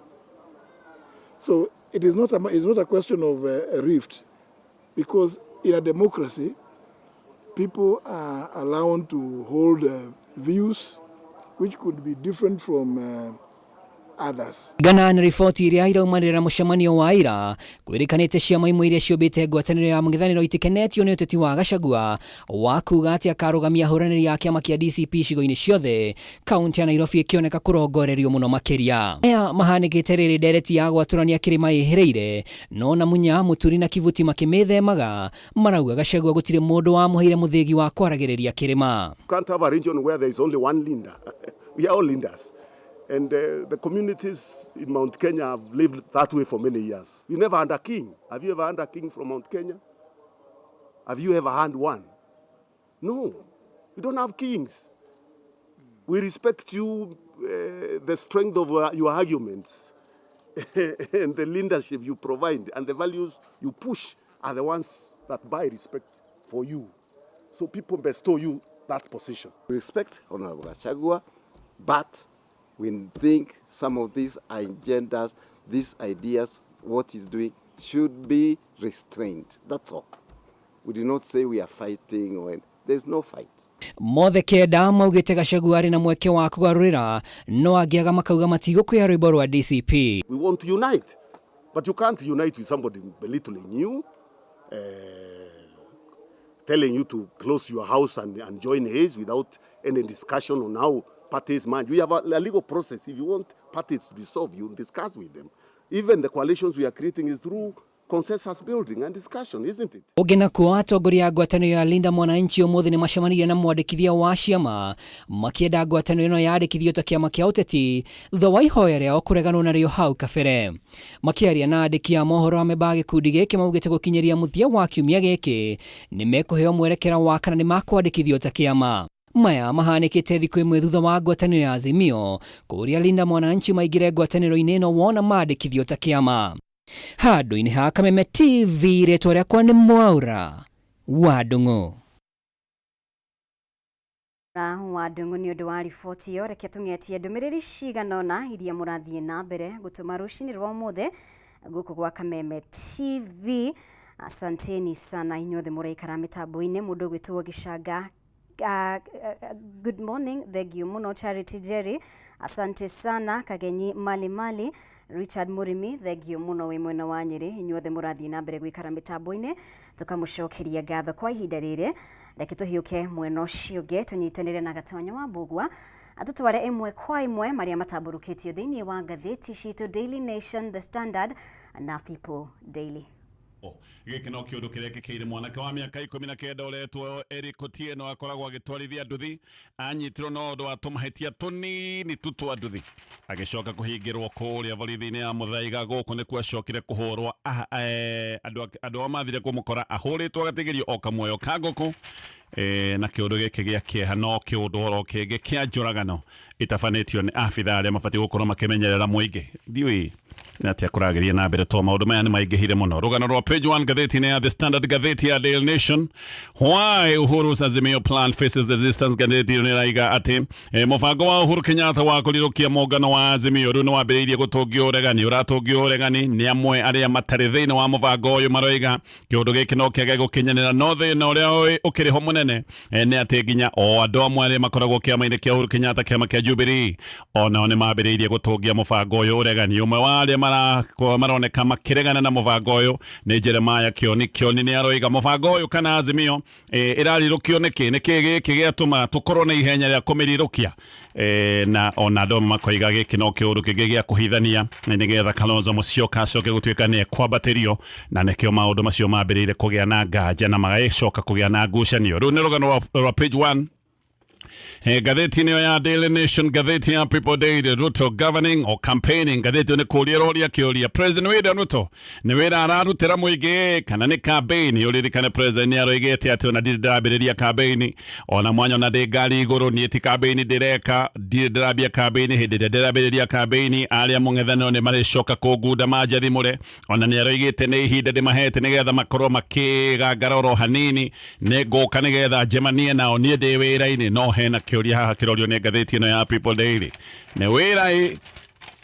So it is not a, it's not a question of a rift, because in a democracy, people are allowed to hold views which could be different from others. Gana na riboti iria iraumanĩrĩra mũcemanio wa ira kwĩrĩkanĩte ciama imwe iria ciũmbĩte ngwatanĩro ya mũng'ethanĩro itikenetio nĩ ũteti wa Gachagua wa kuga atĩ akarũgamia ahũranĩri a kĩama kĩa DCP icigo-inĩ ciothe kaunti ya Nairobi ĩkĩoneka kũrongorerio mũno makĩria. Aya mahanĩkĩte rĩrĩ ndereti ya gwatũrania kĩrĩma ĩhĩrĩire no na Munya, Mũturi na Kivuti makĩmĩthemaga marauga Gachagua gũtirĩ mũndũ wamũheire mũthĩgi wa kwaragĩrĩria kĩrĩma. You can't have a region where there is only one leader. We are all leaders. And the communities in Mount Kenya have lived that way for many years. You never had a king. Have you ever had a king from Mount Kenya? Have you ever had one? No. We don't have kings. We respect you, the strength of your arguments and the leadership you provide and the values you push are the ones that buy respect for you. So people bestow you that position. We respect Honorable Gachagua, but we think some of these agendas, these ideas, what he's doing should be restrained. That's all. We do not say we are fighting or there's no fight. Mothe kenda maugĩte Gachagua arĩ na mweke wa kũgarũrĩra no angĩaga makauga matigũkũya rwĩmbo rwa DCP. We want to unite, but you can't unite with somebody belittling you, telling you to close your house and join his without any discussion on how parties manage. We have a legal process. If you want parties to dissolve, you discuss with them. Even the coalitions we are creating is through consensus building and discussion, isn't it? Ũngĩ nakuo atongoria a ngwatanĩro ya Linda Mwananchi ũmũthĩ nĩ macemanirie na mwandĩkithia wa ciama makĩenda ngwatanĩro ĩno yandĩkithio ta kĩama kĩa ũteti thutha wa ihoya rĩao kũreganwo narĩo hau kabere. Makĩaria na andĩki a mohoro amemba a gĩkundi gĩkĩ maugĩte gũkinyĩria mũthia wa kiumia gĩkĩ nĩ mekũheo mwerekera wa kana nĩ makwandĩkithio ta kĩama. Maya mahanĩkĩte thikũ ĩmwe thutha wa ngwatanĩro ya Azimio kũũria Linda Mwananchi maingĩre ngwatanĩro-inĩ ĩno wona mandĩkithio ta kĩama. Handũ-inĩ ha Kameme TV rĩtwa rĩakwa nĩ Mwaura wa Ndung'u. Wa Ndung'u nĩ ũndũ wa riboti ĩyo. Reke tũng'etie ndũmĩrĩri cigana ũna iria mũrathiĩ na mbere gũtũma rũcinĩ rwa ũmũthĩ gũkũ gwa Kameme TV. Asanteni sana inyuothe mũraikara mĩtambo-inĩ. Mũndũ ũgwĩtwo Gĩcanga, good morning, thank you mũno. Charity Jerry, asante sana. Kagenyi Mali Mali, Richard Murimi, thank you mũno wĩ mwena wa Nyĩrĩ. Inyuothe mũrathiĩ na mbere gũikara mĩtambo-inĩ tũkamũcokeria ngatho. Kwa ihinda rĩrĩ reke tũhiũke mwena ũcio ũngĩ tũnyitanĩre na Gatonyo wa Mbũgua atũtware ĩmwe kwa ĩmwe marĩa matambũrũkĩtio thĩinĩ wa ngathĩti citũ, Daily Nation, The Standard na People Daily. Gĩkĩ no kĩũndũ kĩrekĩkĩire mwanake wa mĩaka 19 ũretwo Eric Otieno, akoragwo agĩtwarithia nduthi. Anyitirwo na ũndũ wa tũmahĩtia tũnini tu twa nduthi, agĩcoka kũhingĩrwo kũrĩa borithi-inĩ ya Mũthaiga. Gũkũ nĩkuo acokire kũhũrwo. Andũ ao mathire kũmũkora ahũrĩtwo agatigĩrio o kamuoyo ka ngũkũ. Na kĩũndũ gĩkĩ gĩa kĩeha no kĩũndũ oro kĩngĩ kĩa njũragano itabanĩtio nĩ abithaa arĩa mabatiĩ gũkorwo makĩmenyerera mũingĩ. Ndiũĩ nĩ atĩa kũragĩria na mbere to maũndũ maya nĩ maingĩhire mũno. Rũgano rwa page 1 ngathĩti-inĩ ya The Standard. Ngathĩti ya Daily Nation, "Why Uhuru's Azimio Plan Faces Resistance". Ngathĩti ĩyo nĩ ĩraiga atĩ mũbango wa Uhuru Kenyatta wa kũrirũkia mũngano wa Azimio rĩu nĩ wambĩrĩirie gũtũngio ũregani, ũratũngio ũregani nĩ amwe arĩa matarĩ thĩinĩ wa mũbango ũyũ. Maroiga kĩũndũ gĩkĩ no kĩage gũkinyanĩra, no thĩna ũrĩa ũkĩrĩ ho mũnene nĩ atĩ nginya o andũ amwe arĩa makoragwo kĩama-inĩ kĩa Uhuru Kenyatta, kĩama kĩa Jubilee, onao nĩ mambĩrĩirie gũtũngia mũbango ũyũ ũregani. Ũmwe wa arĩa maroneka makĩregana na mũbango ũyũ nĩ Jeremiah Kioni. Kioni nĩ aroiga mũbango ũyũ kana Azimio ĩrarirũkio nĩkĩ? Nĩkĩ gĩkĩ gĩatũma tũkorwo na ihenya rĩa kũmĩrirũkia? Na ona andũ amwe makoiga gĩkĩ no kĩũndũ kĩngĩ gĩa kũhithania nĩgetha Kalonzo Musyoka acoke gũtuĩka nĩ ekwambatĩrio, na nĩkĩo maũndũ macio mambĩrĩire kũgĩa na nganja na magagĩcoka kũgĩa na ngucanio. Rĩu nĩ rũgano rwa page 1 ngathĩti ĩyo ya Daily Nation. Ngathĩti ya People Daily, "Ruto governing or campaigning?" Ngathĩti ĩyo nĩ kũũria ĩroria kĩũria, President William Ruto nĩ wĩra ararutĩra mũingĩ kana nĩ campaign? Ũririkane President nĩ aroigĩte atĩ ona ndirĩ ndĩrambĩrĩria campaign, ona mwanya ona ndĩ ngari igũrũ, niĩ ti campaign ndĩreka, ndirĩ ndĩrambia campaign. Hĩndĩ ĩrĩa ndĩrambĩrĩria campaign, arĩa mũng'ethanĩro nĩ marĩcoka kũngunda manjathimũre. Ona nĩ aroigĩte nĩ ihinda ndĩmahete nĩgetha makorwo makĩgangara oro hanini, nĩ ngũka nĩgetha njemanie nao, niĩ ndĩ wĩra-inĩ. No hena kĩũria haha kĩrorio nĩ ngathĩti ĩno ya People Daily, nĩ wĩra ĩ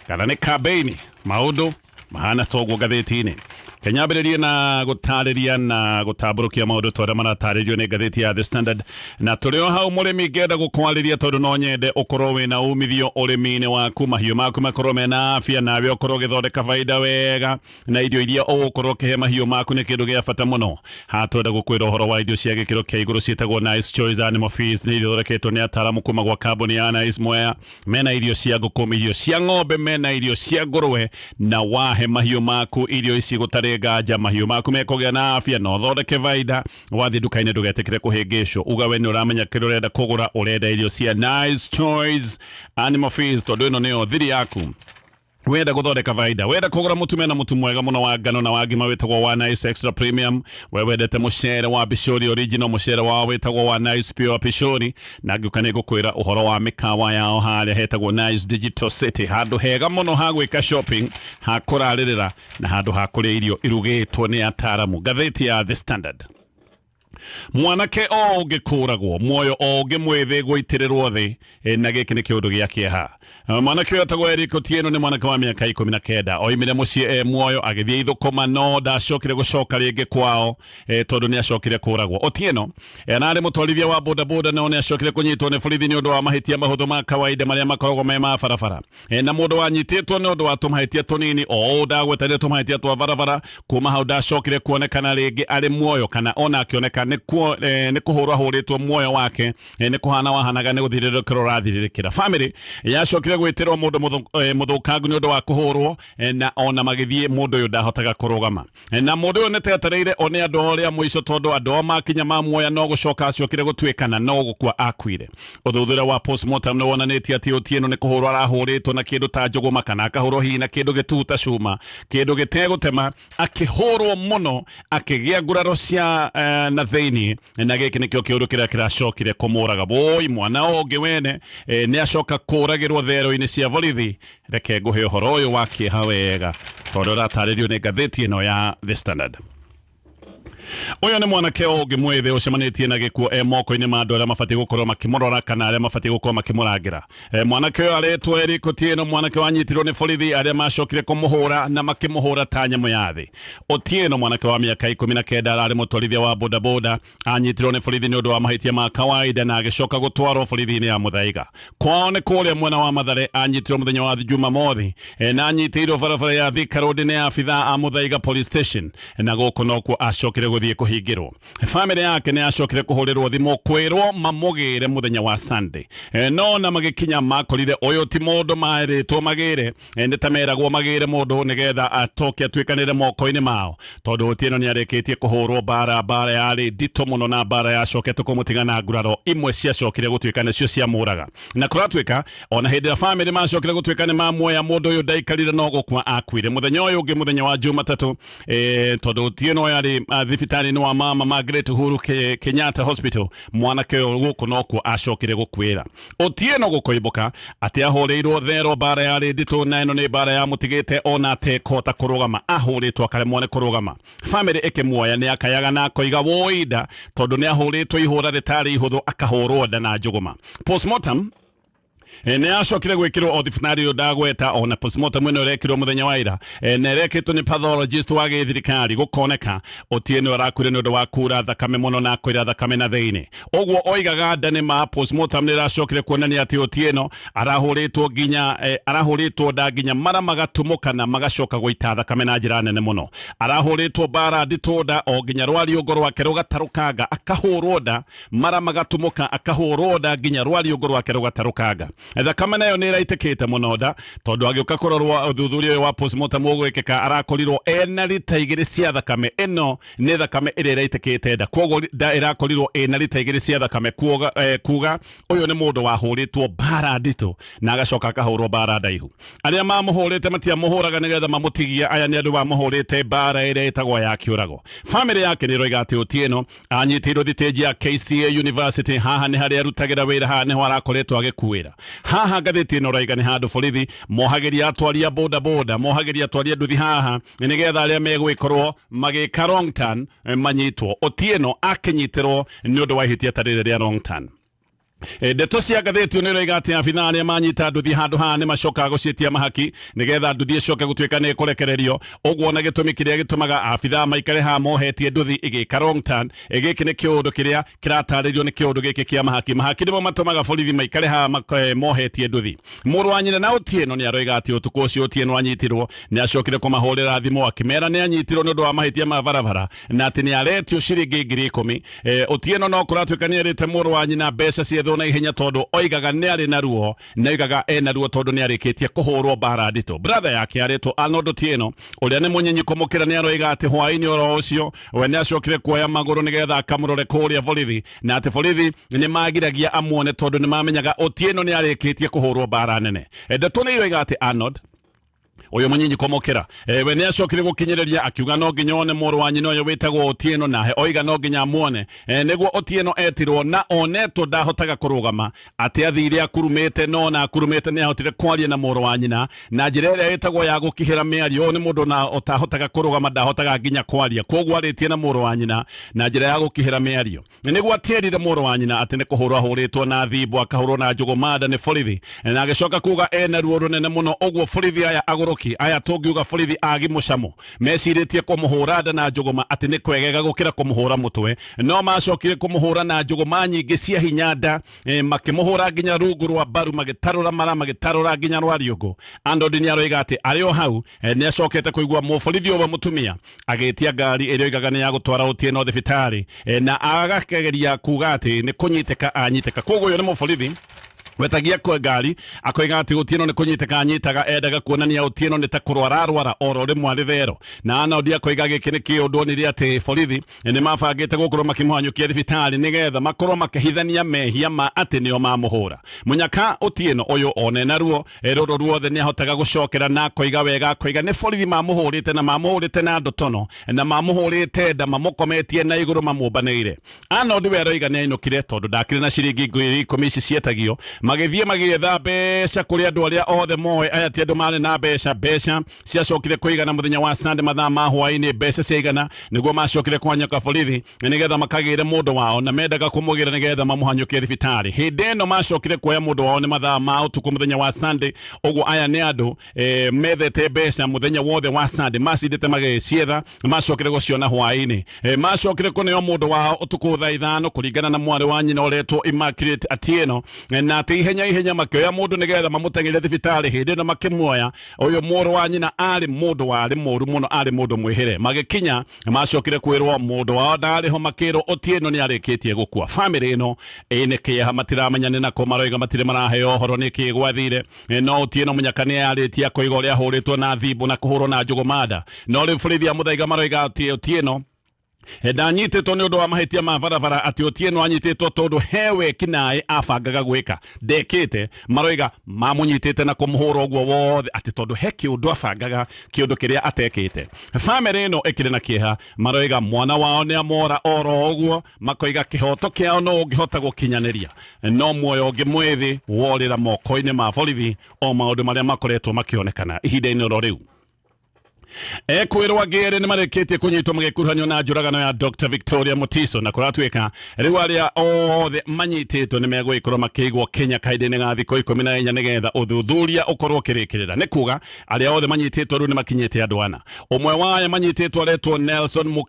kana nĩ campaign? Maũndũ mahana toguo ngathĩti-inĩ. Kenyambĩrĩrie na gũtarĩria na gũtambũrũkia maũndũ ta ũrĩa maratarĩrio nĩ ngathĩti ya The Standard. Na tũrĩ o hau, mũrĩmi, ngenda gũkwarĩria tondũ no nyende ũkorwo wĩna umithio ũrĩmi-inĩ waku, mahiũ maku makorwo mena afya, nawe ũkorwo ũgĩthondeka baida wega, na irio iria ũgũkorwo ũkĩhe mahiũ maku nĩ kĩndũ gĩa bata mũno. Haha twenda gũkwĩra ũhoro wa irio cia gĩkĩro kĩa igũrũ ciĩtagwo Nice Choice Animal Feeds. Nĩ ithondeketwo nĩ ataaramu kuma gwa kambuni ya Nice Mwea. Mena irio cia ngũkũ, irio cia ng'ombe, mena irio cia ngũrwe, na wahe mahiũ maku irio ici, gũtarĩ nganja mahiũ maku mekũgĩa na afya na ũthondeke baida. Wathiĩ nduka-inĩ ndũgetĩkĩre kũhĩngĩcwo, uga we nĩ ũramenya kĩrĩa ũrenda kũgũra, ũrenda irio cia Nice Choice Animal Feeds, tondũ ĩno nĩyo thiri yaku wenda guthondeka baida. Wenda kugura mutu, mena mutu mwega muno wa ngano na wa ngima witagwo wa Nice Extra Premium. We wendete mucere wa Pishori Original, mucere wao witagwo wa Nice Pure Pishori. Na ngiuka nĩ ngũkwĩra ũhoro wa mĩkawa yao harĩa hetagwo Nice Digital City, handũ hega mũno ha gwĩka shopping, ha kũrarĩrĩra na handũ ha kũrĩa irio irugĩtwo nĩ ataaramu. Ngathĩti ya The Standard, mwanake o ũngĩ kũragwo, muoyo o ũngĩ mwĩthĩ gũitĩrĩrwo thĩ, na gĩkĩ nĩ kĩũndũ gĩa kĩeha. Mwanake ũyũ etagwo Eric Otieno, nĩ mwanake wa mĩaka 19, oimire mũciĩ e muoyo agĩthiĩ ithũkũma, no ndacokire gũcoka rĩngĩ kwao, tondũ nĩ acokire kũragwo. Otieno ararĩ mũtwarithia wa bodaboda, no nĩ acokire kũnyitwo nĩ borithi nĩ ũndũ wa mahĩtia mahũthũ ma kawaida marĩa makoragwo me ma barabara. Na mũndũ wanyitĩtwo nĩ ũndũ wa tũmahĩtia tũnini o ũũ ndagwetanire, tũmahĩtia twa barabara, kuma hau ndacokire kuonekana rĩngĩ arĩ muoyo kana ona akĩoneka. nĩ kũhũrwo ahũrĩtwo muoyo wake nĩ kũhana wahanaga nĩ gũthirĩrĩkĩra ũrathirĩrĩkĩra. Family yacokire gwĩtĩrwo mũndũ mũthũkangu nĩ ũndũ wa kũhũrwo, na ona magĩthiĩ mũndũ ũyũ ndahotaga kũrũgama. Na mũndũ ũyũ nĩtetereire o nĩ andũ arĩa mũico, tondũ andũ ao makinya mamuoya no gũcoka acokire gũtuĩkana no gũkua akuire. Ũthuthuria wa postmortem nĩ wonanĩtie atĩ Otieno nĩ kũhũrwo arahũrĩtwo na kĩndũ ta njũgũma kana akahũrwo hihi na kĩndũ gĩtuta cuma, kĩndũ gĩtegũtema, akĩhũrwo mũno akĩgĩa nguraro cia na thĩinĩ, na gĩkĩ nĩkĩo kĩũndũ kĩrĩa kĩracokire kũmũraga. Woi, mwana ũngĩ wene nĩ acoka kũragĩrwo thero-inĩ cia borithi. Reke ngũhe ũhoro ũyũ wa kĩeha wega tondũ ũratarĩrio nĩ ngathĩti ĩno ya The Standard. Ũyũ nĩ mwanake ũngĩ mwĩthĩ ũcemanĩtie na gĩkuũ e moko-inĩ ma andũ arĩa mabatiĩ gũkorwo makĩmũrora kana arĩa mabatiĩ gũkorwo makĩmũrangĩra. Mwanake ũyũ aretwo Eric Otieno, mwanake wanyitirwo nĩ borithi arĩa macokire kũmũhũra na makĩmũhũra ta nyamũ ya thĩ. Otieno, mwanake wa mĩaka 19, ararĩ mũtwarithia wa bodaboda, anyitirwo nĩ borithi nĩ ũndũ wa mahĩtia ma kawaida na agĩcoka gũtwarwo borithi-inĩ ya Muthaiga. Kwao nĩ kũrĩa mwena wa Mathare. Anyitirwo mũthenya wa Jumamothi na anyitĩirwo barabara ya Thika Road nĩ abithaa a Muthaiga Police Station, na gũkũ nokuo acokire gũthiĩ kũhingĩrwo. Famĩlĩ yake nĩ yacokire kũhũrĩrwo thimũ kwĩrwo mamũgĩre mũthenya wa Sunday, no na magĩkinya makorire ũyũ ti mũndũ marĩtwo magĩre. Nĩ ta meragwo magĩre mũndũ nĩgetha atoke atuĩkanĩre moko-inĩ mao, tondũ Otieno nĩ arĩkĩtie kũhũrwo mbara, mbara yarĩ nditũ mũno na mbara yacokete kũmũtiga na nguraro imwe ciacokire gũtuĩka nĩcio ciamũraga. Na kũratuĩka ona hĩndĩ ĩrĩa famĩlĩ macokire gũtuĩka nĩ mamuoya, mũndũ ũyũ ndaikarire no gũkua akuire mũthenya ũyũ ũngĩ, mũthenya wa Jumatatũ, tondũ Otieno yarĩ thibitarĩ-inĩ wa Mama Margaret Uhuru Kenyatta Hospital. Mwanake ũyũ gũkũ nokuo acokire gũkuĩra. Otieno gũkoimbũka atĩ ahũrĩirwo thero mbara yarĩ nditũ, na ĩno nĩ mbara yamũtigĩte ona atekũhota kũrũgama, ahũrĩtwo akaremwo nĩ kũrũgama. Famĩlĩ ĩkĩmuoya nĩ akayaga na akoiga woi nda, tondũ nĩ ahũrĩtwo ihũra rĩtarĩ ihũthũ, akahũrwo nda na njũgũma. Postmortem nĩ yacokire gwĩkĩrwo o thibitarĩ ũyũ ndagweta, ona postmortem ĩno ĩrekirwo mũthenya wa ira, na ĩrekĩtwo nĩ pathologist wa gĩthirikari. Gũkoneka Otieno arakuire nĩ ũndũ wa kura thakame mũno na akoira thakame na thĩinĩ, ũguo oigaga nda nĩ ma. Postmortem nĩ ĩracokire kuonania atĩ Otieno arahũrĩtwo nginya arahũrĩtwo nda nginya mara magatumũka na magacoka gũita thakame na njĩra nene mũno. Arahũrĩtwo mbara nditũ nda o nginya rwariũngũ rwake rũgatarũkanga, akahũrwo nda mara magatumũka, akahũrwo nda nginya rwariũngũ rwake rũgatarũkanga. Thakame nayo nĩ ĩraitĩkĩte mũno nda, tondũ agĩũka kũrorwo ũthuthuria ũyũ wa postmortem ũgwĩkĩka arakorirwo ena rita 2 cia thakame. Ĩno nĩ thakame ĩrĩa ĩraitĩkĩte nda, koguo nda ĩrakorirwo ĩna rita 2 cia thakame, kuga ũyũ nĩ mũndũ wahũrĩtwo mbara nditũ na agacoka akahũrwo mbara ndaihu. Arĩa mamũhũrĩte matiamũhũraga nĩgetha mamũtigie, aya nĩ andũ mamũhũrĩte mbara ĩrĩa ĩtagwo ya kĩũrago. Famĩlĩ yake nĩ ĩroiga atĩ Otieno anyitĩirwo thitĩnji ya KCA University. Haha nĩ harĩa arutagĩra wĩra, haha nĩho arakoretwo agĩkuĩra. Haha ngathĩti ĩno ĩroiga nĩ handũ borithi mohagĩria atwari a boda boda, mohagĩria atwari a nduthi haha nĩgetha arĩa megwĩkorwo magĩka wrong turn manyitwo. Otieno akĩnyitĩrwo nĩ ũndũ wa ihĩtia ta rĩrĩ rĩa wrong turn. Ndeto cia ngathĩti nĩ iroiga atĩ abithaa arĩa manyita nduthi handũ haha nĩ macokaga gũciĩtia mahaki nĩgetha nduthi ĩcoke gũtuĩka nĩ ĩkũrekererio. Ũguo na gĩtũmi kĩrĩa gĩtũmaga abithaa maikare haha mohetie nduthi ĩgĩka wrong turn, gĩkĩ nĩ kĩũndũ kĩrĩa kĩratarĩrio nĩ kĩũndũ gĩkĩ kĩa mahaki. Mahaki nĩmo matũmaga borithi maikare haha mohetie nduthi. Mũrũ wa nyina na Otieno nĩ aroiga atĩ ũtukũ ũcio Otieno anyitirwo nĩ acokire kũmahũrĩra thimũ akĩmera nĩ anyitirwo nĩ ũndũ wa mahĩtia ma barabara na atĩ nĩ aretio ciringi 10,000. Otieno no kũratuĩka nĩ erĩte mũrũ wa nyina mbeca ciethwo na ihenya, tondũ oigaga nĩ arĩ na ruo, na oigaga ena ruo tondũ nĩ arĩkĩtie kũhũrwo mbara nditũ. Brother yake arĩtwo Arnold Otieno ũrĩa nĩ mũnyinyi kũmũkĩra nĩ aroiga atĩ hwaĩ-inĩ oro ũcio we nĩ acokire kuoya magũrũ nĩgetha akamũrore kũrĩa borithi, na atĩ borithi nĩ magiragia amuone tondũ nĩ mamenyaga Otieno nĩ arĩkĩtie kũhũrwo mbara nene. Ndeto nĩ iroiga atĩ Arnold ũyũ mũnyinyi kũmũkĩra, we nĩ acokire gũkinyĩrĩria akiuga no nginya one mũrũ wa nyina ũyũ wĩtagwo Otieno, nahe oiga no nginya amuone. Nĩguo Otieno etirwo na onetwo ndahotaga kũrũgama, atĩ athire akurumĩte, no ona akurumĩte nĩ ahotire kwaria na mũrũ wa nyina na njĩra ĩrĩa ĩtagwo ya gũkihĩra mĩario. Ũyũ nĩ mũndũ na ũtahotaga kũrũgama, ndahotaga nginya kwaria, koguo arĩtie na mũrũ wa nyina na njĩra ya gũkihĩra mĩario. Nĩguo atĩrire mũrũ wa nyina atĩ nĩ kũhũrwo ahũrĩtwo na thimbo, akahũrwo na njũgũma nda nĩ borithi, na agĩcoka kuga ena ruo rũnene mũno, ũguo borithi aya agũrũki. athũki aya tũngiuga borithi agi mũcamo mecirĩtie kũmũhũra nda na njũgũma atĩ nĩ kwegega gũkĩra kũmũhũra mũtwe no macokire kũmũhũra na njũgũma nyingĩ cia hinya nda makĩmũhũra nginya rungu rwa mbaru magĩtarũra mara magĩtarũra nginya rwa riũngũ. Arnold nĩ aroiga atĩ arĩ o hau nĩ acokete kũigua mũborithi ũmwe mũtumia agĩtia ngari ĩrĩa oigaga nĩ ya gũtwara Otieno thibitarĩ na agakegeria kuga atĩ nĩ kũnyitĩka anyitĩka. Koguo ũyũ nĩ mũborithi wetagia kwa ngari akoiga atĩ Otieno nĩ kũnyitĩka anyitaga, endaga kuonania Otieno nĩ ta kũrwara arwara oro rĩmwe arĩ thero. Na Arnold akoiga gĩkĩ nĩ kĩũndũ onire atĩ borithi nĩ mabangĩte gũkorwo makĩmũhanyũkia thibitarĩ nĩgetha makorwo makĩhithania mehia ma atĩ nĩo mamũhũra. Mũnyaka Otieno ũyũ one naruo rũrũ ruothe nĩ ahotaga gũcokera na akoiga wega, akoiga nĩ borithi mamũhũrĩte na mamũhũrĩte na ndotono na mamũhũrĩte nda mamũkometie na igũrũ mamũmbanĩire. Arnold we aroiga nĩ ainũkire tondũ ndakĩrĩ na ciringi 10,000 ici cietagio, magĩthiĩ magĩetha mbeca kũrĩ andũ arĩa othe moĩ aya ti andũ marĩ na mbeca. Mbeca ciacokire kũigana mũthenya wa Sunday mathaa ma hwaĩ-inĩ, mbeca ciaigana nĩguo macokire kũhanyũka borithi nĩgetha makagĩre mũndũ wao, na mendaga kũmũgĩra nĩgetha mamũhanyũkie thibitarĩ. Hĩndĩ ĩno macokire kuoya mũndũ wao nĩ mathaa ma ũtukũ mũthenya wa Sunday. Ũguo aya nĩ andũ methete mbeca mũthenya wothe wa Sunday, macindĩte magĩcietha, macokire gũciona hwaĩ-inĩ. Macokire kũneo mũndũ wao ũtukũ thaa 5 kũringana na mwarĩ wa nyina ũretwo Immaculate Atieno, na atĩ ihenya ihenya makĩoya mũndũ nĩgetha mamũteng'erie thibitarĩ. Hĩndĩ ĩno makĩmuoya ũyũ mũrũ wa nyina arĩ mũndũ warĩ mũru mũno, arĩ mũndũ mwĩhĩre. Magĩkinya macokire kwĩrwo mũndũ wao ndarĩ ho, makĩrwo Otieno nĩ arĩkĩtie gũkua. Famĩlĩ ĩno ĩnĩ kĩeha, matiramenya nĩ nako maroiga, matirĩ maraheo ũhoro nĩkĩ gwathire. No Otieno Mũnyaka nĩ arĩtie akoiga ũrĩa ahũrĩtwo na thimbo na kũhũrwo na njũgũma nda. No rĩu borithi a Muthaiga maroiga atĩ Otieno ndanyitĩtwo nĩ ũndũ wa mahĩtia ma barabara, atĩ Otieno anyitĩtwo tondũ he wekinaĩ abangaga gwĩka ndekĩte. Maroiga mamũnyitĩte na kũmũhũra ũguo wothe atĩ tondũ he kĩũndũ abangaga, kĩũndũ kĩrĩa atekĩte. Famĩlĩ ĩno ĩkĩrĩ na kĩeha, maroiga mwana wao nĩ amora oro ũguo, makoiga kĩhoto kĩao no ũngĩhota gũkinyanĩria, no muoyo ũngĩ mwĩthĩ worĩra moko-inĩ ma borithi, o maũndũ marĩa makoretwo makĩonekana ihinda-inĩ oro rĩu. Ekwĩrwo angĩ erĩ nĩ marĩkĩtie kũnyitwo magĩkuruhanio na njũragano ya Dr. Victoria Mutiso, na kũratuĩka rĩu arĩa othe manyitĩtwo nĩ megũgĩkorwo makĩigwo Kenya kahinda-inĩ ga thikũ 14 nĩgetha ũthuthuria ũkorwo ũkĩrĩkĩrĩra. Nĩ kuga arĩa othe manyitĩtwo rĩu nĩ makinyĩte andũ ana. Ũmwe wa aya manyitĩtwo aretwo Nelson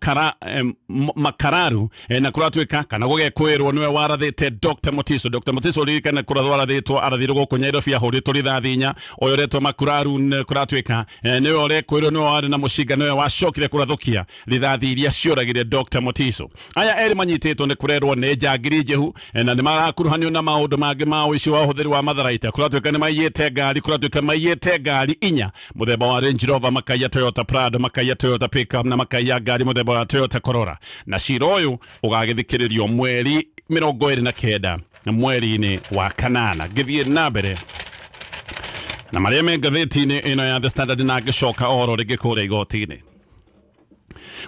Makararu, na kũratuĩka kana gũgekwĩrwo nĩwe warathĩte Dr. Mutiso. Dr. Mutiso ririkane kũrathwo arathĩtwo, arathirwo gũkũ Nairobi ahũrĩtwo rithathi 4. Ũyũ ũretwo Makuraru kũratuĩka nĩwe ũrekwĩrwo nĩwe warĩ na mũcinga, nĩwe wacokire kũrathũkia rithathi iria cioragire Dr. Mutiso. Aya erĩ manyitĩtwo nĩ kũrerwo nĩ njangiri njĩhu, na nĩ marakuruhanio na maũndũ mangĩ ma ũici wa ũhũthĩri wa matharaita. Kũratuĩka nĩ maiyĩte ngari, kũratuĩka maiyĩte ngari 4 mũthemba wa Range Rover, makaiya Toyota Prado, makaiya Toyota Pickup na makaiya ngari mũthemba wa Toyota Corolla. Na cira ũyũ ũgagĩthikĩrĩrio mweri 29 mweri-inĩ wa kanana. Ngĩthiĩ na mbere na marĩa me ngathĩti-inĩ ĩno ya The Standard, na ngĩcoka oro rĩngĩ kũrĩa igoti-inĩ.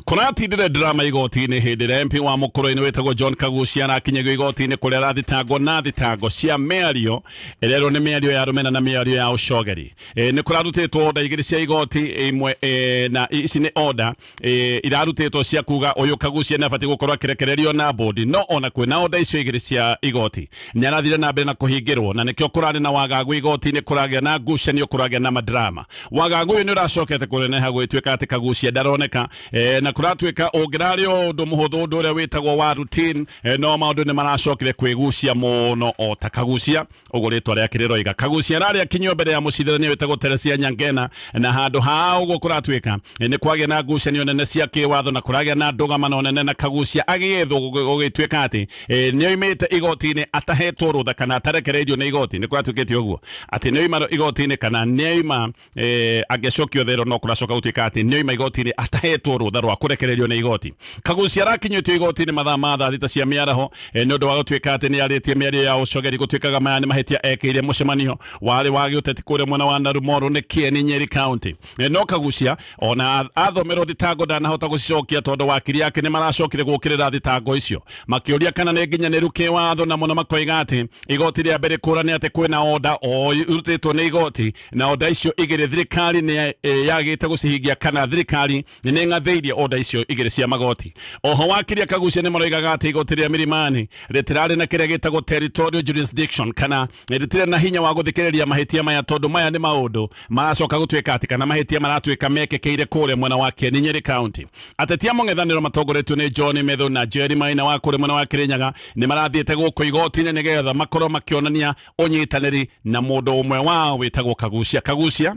Kũratindire drama igoti-inĩ hĩndĩ ĩrĩa MP wa Mũkũrũ-inĩ wĩtagwo John Kagucia arakinyagio igoti-inĩ kũrĩa arathitangwo na thitango cia mĩario ĩrerwo nĩ mĩario ya rũmena na mĩario ya ũcogeri. Nĩ kũrarutĩtwo order 2 cia igoti imwe, na ici nĩ order irarutĩtwo cia kuga ũyũ Kagucia nĩ abatiĩ gũkorwo akĩrekererio na bodi, no ona kwĩna order icio 2 cia igoti nĩ arathire na mbere na kũhingĩrwo, na nĩkĩo kũrarĩ na wagagu igoti-inĩ, kũragĩa na ngucanio, kũragĩa na madrama. Wagagu ũyũ nĩ ũracokete kũneneha gũgĩtuĩka atĩ Kagucia ndaroneka, na kũratuĩka ũngĩrarĩ o ũndũ mũhũthũ, ũndũ ũrĩa wĩtagwo wa routine, no maũndũ nĩ maracokire kwĩgucia mũno o ta Kagucia ũguo rĩtwa rĩake rĩroiga. Kagucia ararĩ akinyio mbere ya mũcirithania wĩtagwo Teresia Nyangena, na handũ ha ũguo kũratuĩka nĩ kwagĩa na ngucanio nene cia kĩwatho na kũragĩa na ndũgamano nene, na Kagucia agĩethwo gũgĩtuĩka atĩ nĩ oimĩte igoti-inĩ atahetwo rũtha kana atarekereirio nĩ igoti. Nĩ kũratuĩkĩte ũguo atĩ nĩ oima igoti-inĩ kana nĩ oima angĩacokio thero, no kũracoka gũtuĩka atĩ nĩ oima igoti-inĩ atahetwo rũtha rwa kũrekererio nĩ igoti. Kagucia arakinyĩtio igoti-inĩ mathaa ma thaa 6 cia mĩaraho, nĩ ũndũ wa gũtuĩka atĩ nĩ arĩtie mĩario ya ũcogeri, gũtuĩkaga maya nĩ mahĩtia ekĩire mũcemanio warĩ wa gĩũteti kũrĩa mwena wa Narumoru nĩ Kieni, Nyeri County. No Kagucia ona athomerwo thitango ndanahota gũcicokia tondũ wakiri yake nĩ maracokire gũkĩrĩra thitango icio makĩũria kana nĩ nginyanĩru kĩwatho, na mũno makoiga atĩ igoti rĩa mbere kũrane atĩ kwĩna order o irutĩtwo nĩ igoti, na order icio 2 thirikari nĩ yagĩte gũcihingia kana thirikari nĩ ng'athĩirie ndĩratĩirie order icio igĩrĩ cia magoti. Oho wakiri Kagucia nĩ maroigaga atĩ igoti rĩa Milimani rĩtirarĩ na kĩrĩa gĩtagwo territorial jurisdiction, kana rĩtirĩ na hinya wa gũthikĩrĩria mahĩtia maya, tondũ maya nĩ maũndũ maracoka gũtuĩka atĩ kana mahĩtia maratuĩka mekĩkĩire kũrĩa mwena wa Kieni Nyeri County. Ateti a mũng'ethanĩro matongoretio nĩ John Methu na Jerry Maina wa kũrĩa mwena wa Kirinyaga nĩ marathiĩte gũkũ igoti-inĩ nĩgetha makorwo makĩonania ũnyitanĩri na mũndũ ũmwe wao wĩtagwo Kagucia. Kagucia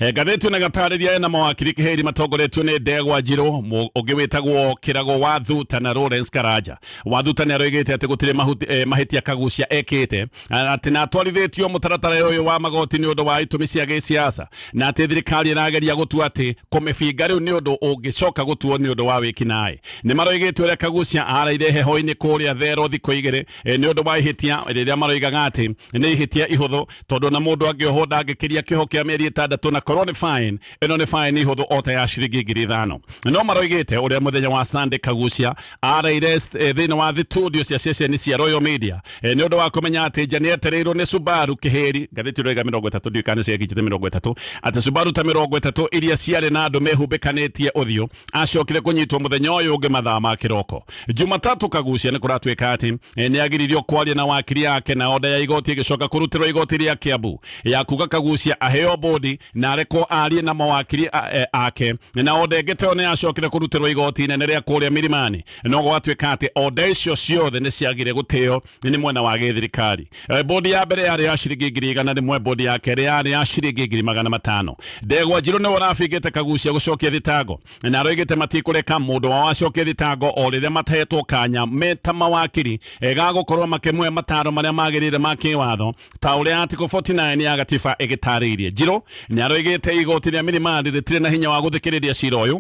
ngathĩti ona gatarĩria ena mawakiri kĩhĩri matongoretio nĩ Ndegwa Njirũ, ũngĩ wĩtagwo Kĩrago wa Thuta na Lawrence Karanja. Wa Thuta nĩ aroigĩte atĩ gũtirĩ mahĩtia Kagucia ekĩte, atĩ na atwarithĩtio mũtaratara ũyũ wa magoti nĩ ũndũ wa itũmi cia gĩsiasa, na atĩ thirikari ĩrageria gũtua atĩ kũmĩbinga rĩu nĩ ũndũ ũngĩcoka gũtuo nĩ ũndũ wa wĩkinaĩ. Nĩ maroigĩte ũrĩa Kagucia araire heho-inĩ kũrĩa Thero thikũ igĩrĩ nĩ ũndũ wa ihĩtia rĩrĩa maroigaga atĩ nĩ ihĩtia ihũthũ, tondũ na mũndũ angĩohwo ndangĩkĩria kĩoho kĩa mĩeri 6, na korwo nĩ fine ĩno nĩ fine ihũthũ o ta ya ciringi 5,000. No maroigĩte ũrĩa mũthenya wa Sunday Kagucia araire thĩinĩ wa studio cia ceceni cia Royal Media nĩ ũndũ wa kũmenya atĩ nja nĩetereirwo nĩ Subaru kĩhĩri, ngathĩti ĩroiga 30, ndiũĩ kana ciakinyĩte 30, atĩ Subaru ta 30 iria ciarĩ na andũ mehumbĩkanĩtie ũthiũ, acokire kũnyitwo mũthenya ũyũ ũngĩ mathaa ma kĩroko. Jumatatu Kagucia nĩ kũratuĩka atĩ nĩ agiririo kwaria na wakiri yake, na oda ya igoti ĩgĩcoka kũrutĩrwo igoti rĩa Kiambu ya kuga Kagucia aheo bodi na arekwo arie na mawakiri ake, na oda ĩngĩ ta ĩyo nĩ yacokire kũrutĩrwo igoti inene rĩa kũrĩa Milimani, no gwatuĩka atĩ oda icio ciothe nĩ ciagire gũtĩo nĩ mwena wa gĩthirikari. Bodi ya mbere yarĩ ya ciringi 100,000, bodi ya kerĩ yarĩ ya ciringi 500,000. Ndegwa Njirũ nĩwe ũrabingĩte Kagucia gũcokia thitango, na aroigĩte matikũreka mũndũ wao acokie thitango o rĩrĩa matehetwo kanya meta mawakiri ga gũkorwo makĩmũhe mataro marĩa magĩrĩire ma kĩwatho ta ũrĩa Article 49 ya gatiba ĩgĩtarĩirie. Njirũ nĩ aroigĩte igoti rĩa Milimani rĩtirĩ na hinya wa gũthikĩrĩria cira ũyũ,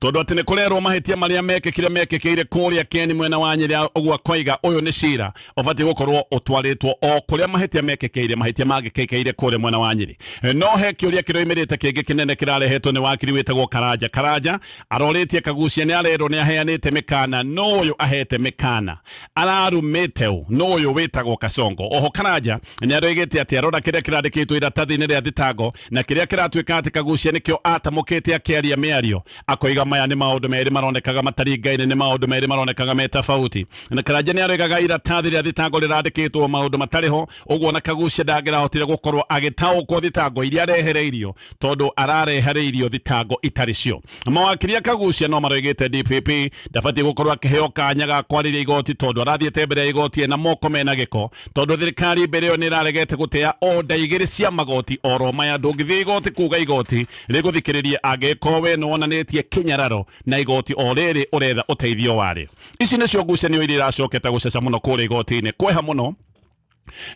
tondũ atĩ nĩ kũrerwo mahĩtia marĩa mekĩkire mekĩkĩire kũrĩa Kieni mwena wa Nyĩrĩ, ũguo akoiga ũyũ nĩ cira ũbatiĩ gũkorwo ũtwarĩtwo o kũrĩa mahĩtia mekĩkĩire, mahĩtia mangĩkĩkĩire kũrĩa mwena wa Nyĩrĩ. No he kĩũria kĩroimĩrĩte kĩngĩ kĩnene kĩrarehetwo nĩ wakiri wĩtagwo Karanja. Karanja arorĩtie Kagucia nĩ arerwo nĩ aheanĩte mĩkana, no ũyũ ahete mĩkana ararumĩte ũ, no ũyũ wĩtagwo Kasongo. Oho Karanja nĩ aroigĩte atĩ arora kĩrĩa kĩrandĩkĩtwo iratathi-inĩ rĩa thitango na kĩrĩa kĩratuĩka atĩ Kagucia nĩkĩo atamũkĩte akĩaria mĩario, akoiga maya nĩ maũndũ merĩ maronekaga mataringaine, nĩ maũndũ merĩ maronekaga me tofauti. Na Karanja nĩ aroigaga iratathi rĩa thitango rĩrandĩkĩtwo maũndũ matarĩ ho, ũguo na Kagucia ndangĩrahotire gũkorwo agĩtaũkwo thitango iria arehereirio, tondũ ararehereirio thitango itarĩ cio. Mawakiri a Kagucia no maroigĩte DPP ndabatiĩ gũkorwo akĩheo kanya ga kwarĩria igoti, tondũ arathiĩte mbere ya igoti ena moko mena gĩko, tondũ thirikari mbere ĩyo nĩ ĩraregete gũtĩa oda igĩrĩ cia magoti oro maya. Ndũngĩthiĩ igoti kuga igoti rĩgũthikĩrĩrie angĩkorwo we nĩ wonanĩtie kĩnyararo na igoti o rĩrĩ ũretha ũteithio warĩo. Ici nĩcio ngucanio iria iracokete gũceca mũno kũrĩa igoti-inĩ, kweha mũno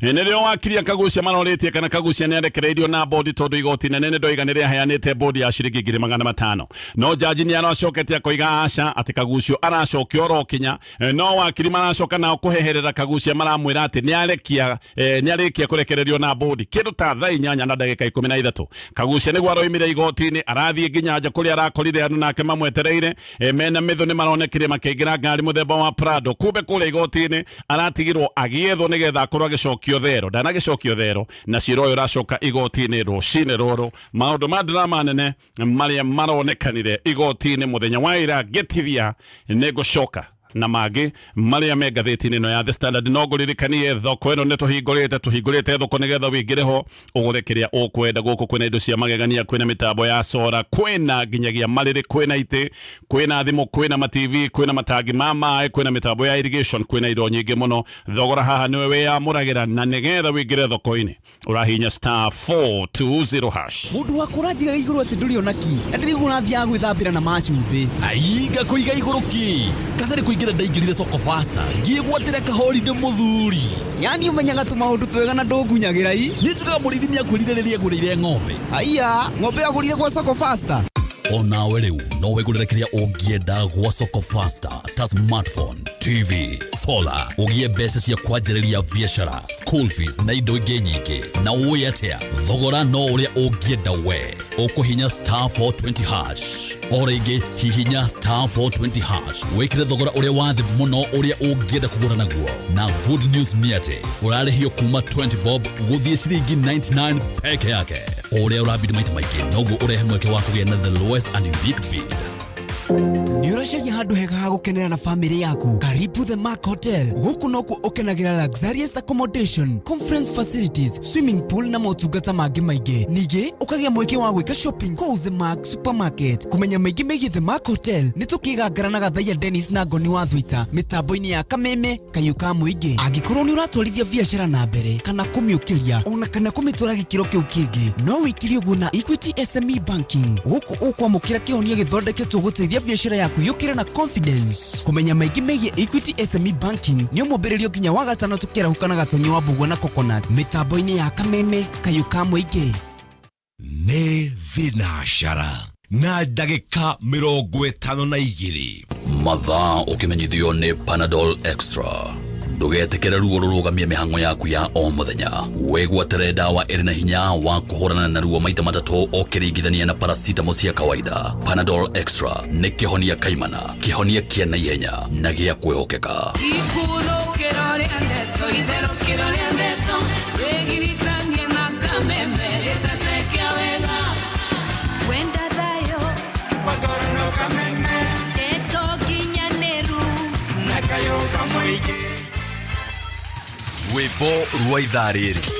nĩrĩo wakiri a Kagucia marorĩtie kana Kagucia nĩ arekereirio na bodi, tondũ igoti nene nĩ ndoiga nĩ rĩaheanĩte bodi ya ciringi 500,000, no jaji nĩ aracokete akoiga aca, atĩ Kagucio aracokio oro kinya. No wakiri maracoka nao kũheherera Kagucia, maramwĩra atĩ nĩ arĩkia kũrekererio na bodi kĩndũ ta thaa 8:13. Kagucia nĩguo aroimire igoti-inĩ, arathiĩ nginya nja kũrĩa arakorire andũ nake mamwetereire, mena mĩthũ nĩ maronekire makĩingĩra ngari mũthemba wa Prado. Kumbe kũrĩa igoti-inĩ aratigirwo agĩethwo nĩgetha akorwo agĩcokio thero, ndanagĩcokio thero, na cira ũyũ ũracoka igoti-inĩ rũcinĩ rũrũ. Maũndũ ma drama nene marĩa maronekanire igoti-inĩ mũthenya wa ira ngĩtithia, nĩ ngũcoka na mangĩ marĩa me ngathĩti-inĩ ĩno ya The Standard. No ngũririkanie thoko ĩno nĩ tũhingũrĩte thoko nĩgetha wĩingĩre ho ũgũre kĩrĩa ũkwenda. Gũkũ kwĩna indo cia magegania, kwĩna mĩtambo ya sora, kwĩna nginyagia marĩrĩ, kwĩna itĩ, kwĩna thimũ, kwĩna ma TV, kwĩna matangi ma maĩ, kwĩna mĩtambo ya irrigation, kwĩna indo nyingĩ mũno. Thogora haha nĩwe wĩyamũragĩra, na nĩgetha wĩingĩre thoko-inĩ ũrahinya star 420 hash. Mũndũ wakwa ũranjigaga igũrũ atĩ ndũrĩ ona ki, na ndĩraigua ũrathiaga gwĩthambĩra na macumbĩ. Ai, ngakũiga igũrũ kĩ? Katarĩ kũingĩra ndaingĩrire soko faster, ngĩgwatĩra kahorinde mũthuri. Yani ũmenyaga tũmaũndũ twega na ndũngunyagĩra i. Niĩ njugaga mũrĩithi nĩakwĩrire rĩrĩa agũrĩire ng'ombe. Aiya, ng'ombe agũrire gwa soko faster. Onawe rĩu no wĩgũrĩre kĩrĩa ũngĩenda gwa soko faster ta smartphone, TV, solar, ũgĩe mbeca cia kwanjĩrĩria biacara, school fees na indo ingĩ nyingĩ. Na ũĩ atĩa, thogora no ũrĩa ũngĩenda we. Ũkũhinya star 420 hash. O rĩngĩ hihinya star 420 hash wĩkĩre thogora ũrĩa wa thĩ mũno ũrĩa ũngĩenda kũgũra naguo. Na good news nĩ atĩ ũrarĩhio kuma 20 bob gũthiĩ ciringi 99 peke yake. O ũrĩa ũrabidi maita maingĩ noguo ũrehe mweke wa kũgĩa na the lowest and unique bid. Nĩ ũracaria handũ hega ha gũkenera na famĩlĩ yaku? Karibu The Mark Hotel. Gũkũ nokuo ũkenagĩra luxurious accommodation, conference facilities, swimming pool na motungata mangĩ maingĩ. Ningĩ ũkagĩa mweke wa gwĩka shopping kũu The Mark Supermarket. Kũmenya maingĩ megiĩ The Mark Hotel nĩ tũkĩgangara na Gathaiya Dennis na Ngoni wa Thwita mĩtambo-inĩ ya Kameme kayũ ka mũingĩ. Angĩkorwo nĩ ũratwarithia biacara na mbere kana kũmĩũkĩria ona kana kũmĩtwara gĩkĩro kĩu kĩngĩ, no wĩkire ũguo na Equity SME Banking. Gũkũ ũkwamũkĩra kĩhonia gĩthondeketwo gũteithia biacara yaku yũkĩre na confidence. Kũmenya maingĩ megiĩ Equity SME Banking nĩ ũmũmbĩrĩrio nginya wa gatano tũkĩarahũka na Gatonyi wa Mbugua na Coconut mĩtambo-inĩ ya Kameme kayũ ka mũingĩ. Nĩ thinacara na ndagĩka 52. Mathaa ũkĩmenyithio nĩ Panadol Extra. Ndũgetĩkĩre ruo rũrũgamie mĩhang'o yaku ya o mũthenya. Wĩgwatĩre ndawa ĩrĩ na hinya wa kũhũrana na ruo maita matatũ ũkĩringithania na paracetamol cia kawaida. Panadol Extra nĩ kĩhonia kaimana, kĩhonia kĩa naihenya na gĩa kwĩhokeka. Ikurũkĩro rĩa ndeto, itherũkĩro rĩa ndeto, wĩgiritanie na Kameme gĩtate kĩa wega. Wenda thayũ, Magorano Kameme, ndeto nginyanĩru, na kayũ ka mũingĩ. Rwĩmbo rwa ithaa rĩrĩ.